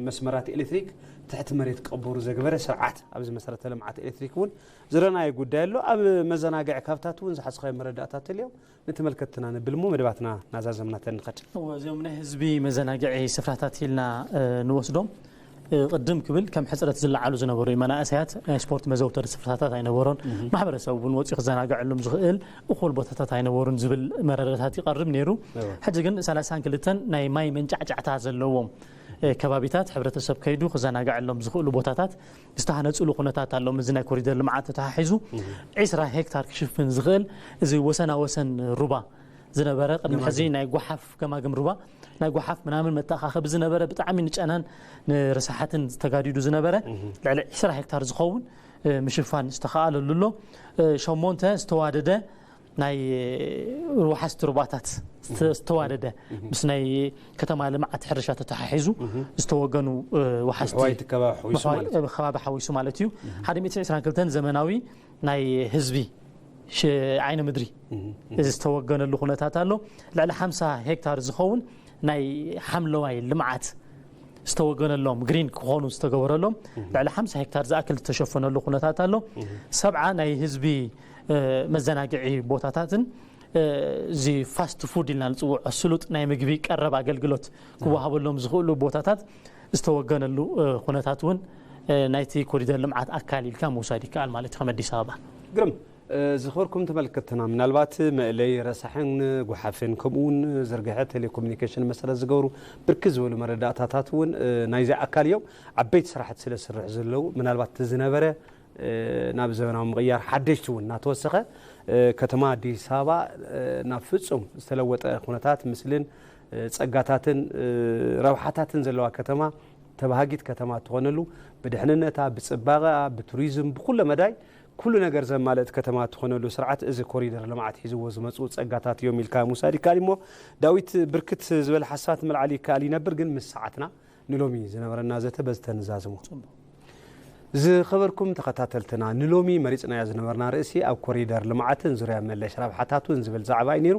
መስመራት ኤሌክትሪክ ትሕቲ መሬት ክቕበሩ ዘግበረ ስርዓት፣ ኣብዚ መሰረተ ልምዓት ኤሌክትሪክ እውን ዝረኣናዮ ጉዳይ ኣሎ። ኣብ መዘናግዒ ካብታት እውን ዝሓዝኻዮ መረዳእታት ተልዮም ንተመልከትትና ነብል እሞ መደባትና ናዛዘምና ተንኸድ። እወ፣ እዚኦም ናይ ህዝቢ መዘናግዒ ስፍራታት ኢልና፣ እ፣ ንወስዶም። እ፣ ቅድም ክብል ከም ሕጽረት ዝለዓሉ ዝነበሩ እዩ። መናእሰያት ናይ ስፖርት መዘውተሪ ስፍራታት ኣይነበሮን። ማሕበረሰብ እውን ወፂኡ ክዘናግዐሎም ዝኽእል እኹል ቦታታት ኣይነበሩን ዝብል መረዳእታት ይቐርብ ነይሩ። እወ። ሕጂ ግን ሰላሳን ክልተን ናይ ማይ መንጫዕጫዕታ ዘለዎም፣ እ፣ ከባቢታት ሕብረተሰብ ከይዱ ክዘናግዐሎም ዝኽእሉ ቦታታት ዝተሃነፅሉ ኩነታት ኣሎም። እዚ ናይ ኮሪደር ልምዓት ተተሓሒዙ ዒስራ ሄክታር ክሽፍን ዝኽእል እዚ ወሰና ወሰን ሩባ ዝነበረ፣ ቅድሚ ሕዚ ናይ ጓሓፍ ገማግም ሩባ፣ ናይ ጓሓፍ ምናምን መተኣኻኸቢ ዝነበረ፣ ብጣዕሚ ንጨናን ንረሳሓትን ዝተጋዲዱ ዝነበረ ልዕሊ ዒስራ ሄክታር ዝኸውን፣ እ፣ ምሽፋን ዝተኸኣለሉ ኣሎ። እ፣ ሸሞንተ ዝተዋደደ ናይ ወሓዝቲ ሩባታት ዝተ-፣ ዝተዋደደ ምስ ናይ ከተማ ልምዓት ሕርሻ ተተሓሒዙ ዝተወገኑ፣ እ፣ ወሓዝቲ ምሕዋይ እቲ ከባቢ ሓዊሱ ምሕዋይ፣ ማለት እዩ። እ፣ ከባቢ ሓዊሱ ማለት እዩ። ሓደ ሚእቲ ዕስራን ክልተን ዘመናዊ ናይ ህዝቢ ሽ-፣ ዓይኒ ምድሪ ዝተወገነሉ ኩነታት ኣሎ። ልዕሊ ሓምሳ ሄክታር ዝኸውን ናይ ሓምለዋይ ልምዓት ዝተወገነሎም፣ ግሪን ክኾኑ ዝተገበረሎም ልዕሊ ሓምሳ ሄክታር ዝኣክል ዝተሸፈነሉ ኩነታት ኣሎ። ሰብዓ ናይ ህዝቢ፣ እ፣ መዘናግዒ ቦታታትን፣ እ፣ እዚ ፋስት ፉድ ኢልና ንፅውዖ ስሉጥ ናይ ምግቢ ቀረብ ኣገልግሎት ክወሃበሎም ዝኽእሉ ቦታታት ዝተወገነሉ፣ እ፣ ኩነታት እውን፣ እ፣ ናይቲ ኮሪደር ልምዓት ኣካል ኢልካ ምውሳድ ይከኣል ማለት እዩ፣ ከም ኣዲስ ኣበባ። ግርም። እ፣ ዝኸበርኩም ተመልከትና፣ ምናልባት መእለይ ረሳሕን ጓሓፍን ከምኡ እውን ዝርግሐ ቴሌኮሙኒኬሽን መሰረት ዝገብሩ ብርክት ዝበሉ መረዳእታታት እውን፣ እ፣ ናይዚ ኣካል እዮም። ዓበይቲ ስራሕቲ ስለ ዝስርሑ ዘለዉ፣ ምናልባት እቲ ዝነበረ፣ እ፣ ናብ ዘመናዊ ምቕያር ሓደሽቲ እውን እናተወሰኸ፣ እ፣ ከተማ ኣዲስ ኣበባ፣ እ፣ ናብ ፍጹም ዝተለወጠ ኩነታት ምስልን፣ እ፣ ጸጋታትን፣ እ፣ ረብሓታትን ዘለዋ ከተማ፣ ተባሃጊት ከተማ እትኾነሉ፣ ብድሕንነታ፣ ብጽባቐኣ፣ ብቱሪዝም፣ ብኩለ መዳይ ኩሉ ነገር ዘማልእት ከተማ እትኾነሉ ስርዓት እዚ ኮሪደር ልምዓት ሒዝዎ ዝመፁ ጸጋታት እዮም ኢልካ ምውሳድ ይከኣል እሞ፣ ዳዊት፣ ብርክት ዝበለ ሓሳባት ምልዓል ይከኣል ይነብር፣ ግን ምስ ሰዓትና ንሎሚ ዝነበረና ዘተ በዚ ተንዛዝሞ። ዝኸበርኩም ተኸታተልትና፣ ንሎሚ መሪጽናዮ ዝነበርና ርእሲ ኣብ ኮሪደር ልምዓትን ዙርያ መለሽ ረብሓታቱን ዝብል ዛዕባ እዩ ነይሩ።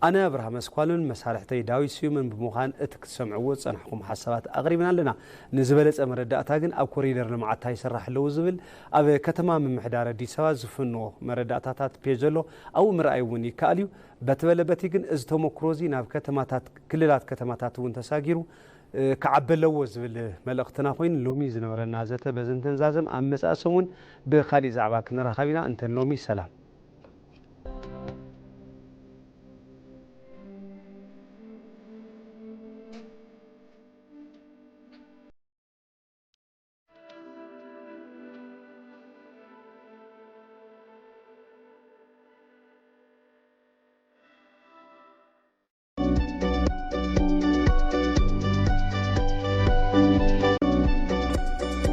ኣነ ኣብርሃም ኣስኳሉን መሳርሕተይ ዳዊት ስዩምን ብምዃን እቲ ክትሰምዕዎ ዝጸናሕኩም ሓሳባት ኣቕሪብና ኣለና። ንዝበለጸ መረዳእታ ግን ኣብ ኮሪደር ልምዓት እንታይ ይስራሕ ኣለዉ ዝብል ኣብ ከተማ ምምሕዳር ኣዲስ ኣበባ ዝፍንዎ መረዳእታታት ፔጅ ኣሎ፣ ኣብኡ ምርኣይ እውን ይከኣል እዩ። በቲ በለ በቲ ግን እዚ ተመክሮ እዚ ናብ ከተማታት፣ ክልላት ከተማታት እውን ተሳጊሩ፣ እ፣ ክዓቢ ኣለዎ ዝብል መልእኽትና ኮይኑ፣ ሎሚ ዝነበረና ዘተ በዚ እንትንዛዘም፣ ኣብ መጻኢ ሰሙን ብኻሊእ ዛዕባ ክንራኸብ ኢና። እንተ ሎሚ ሰላም።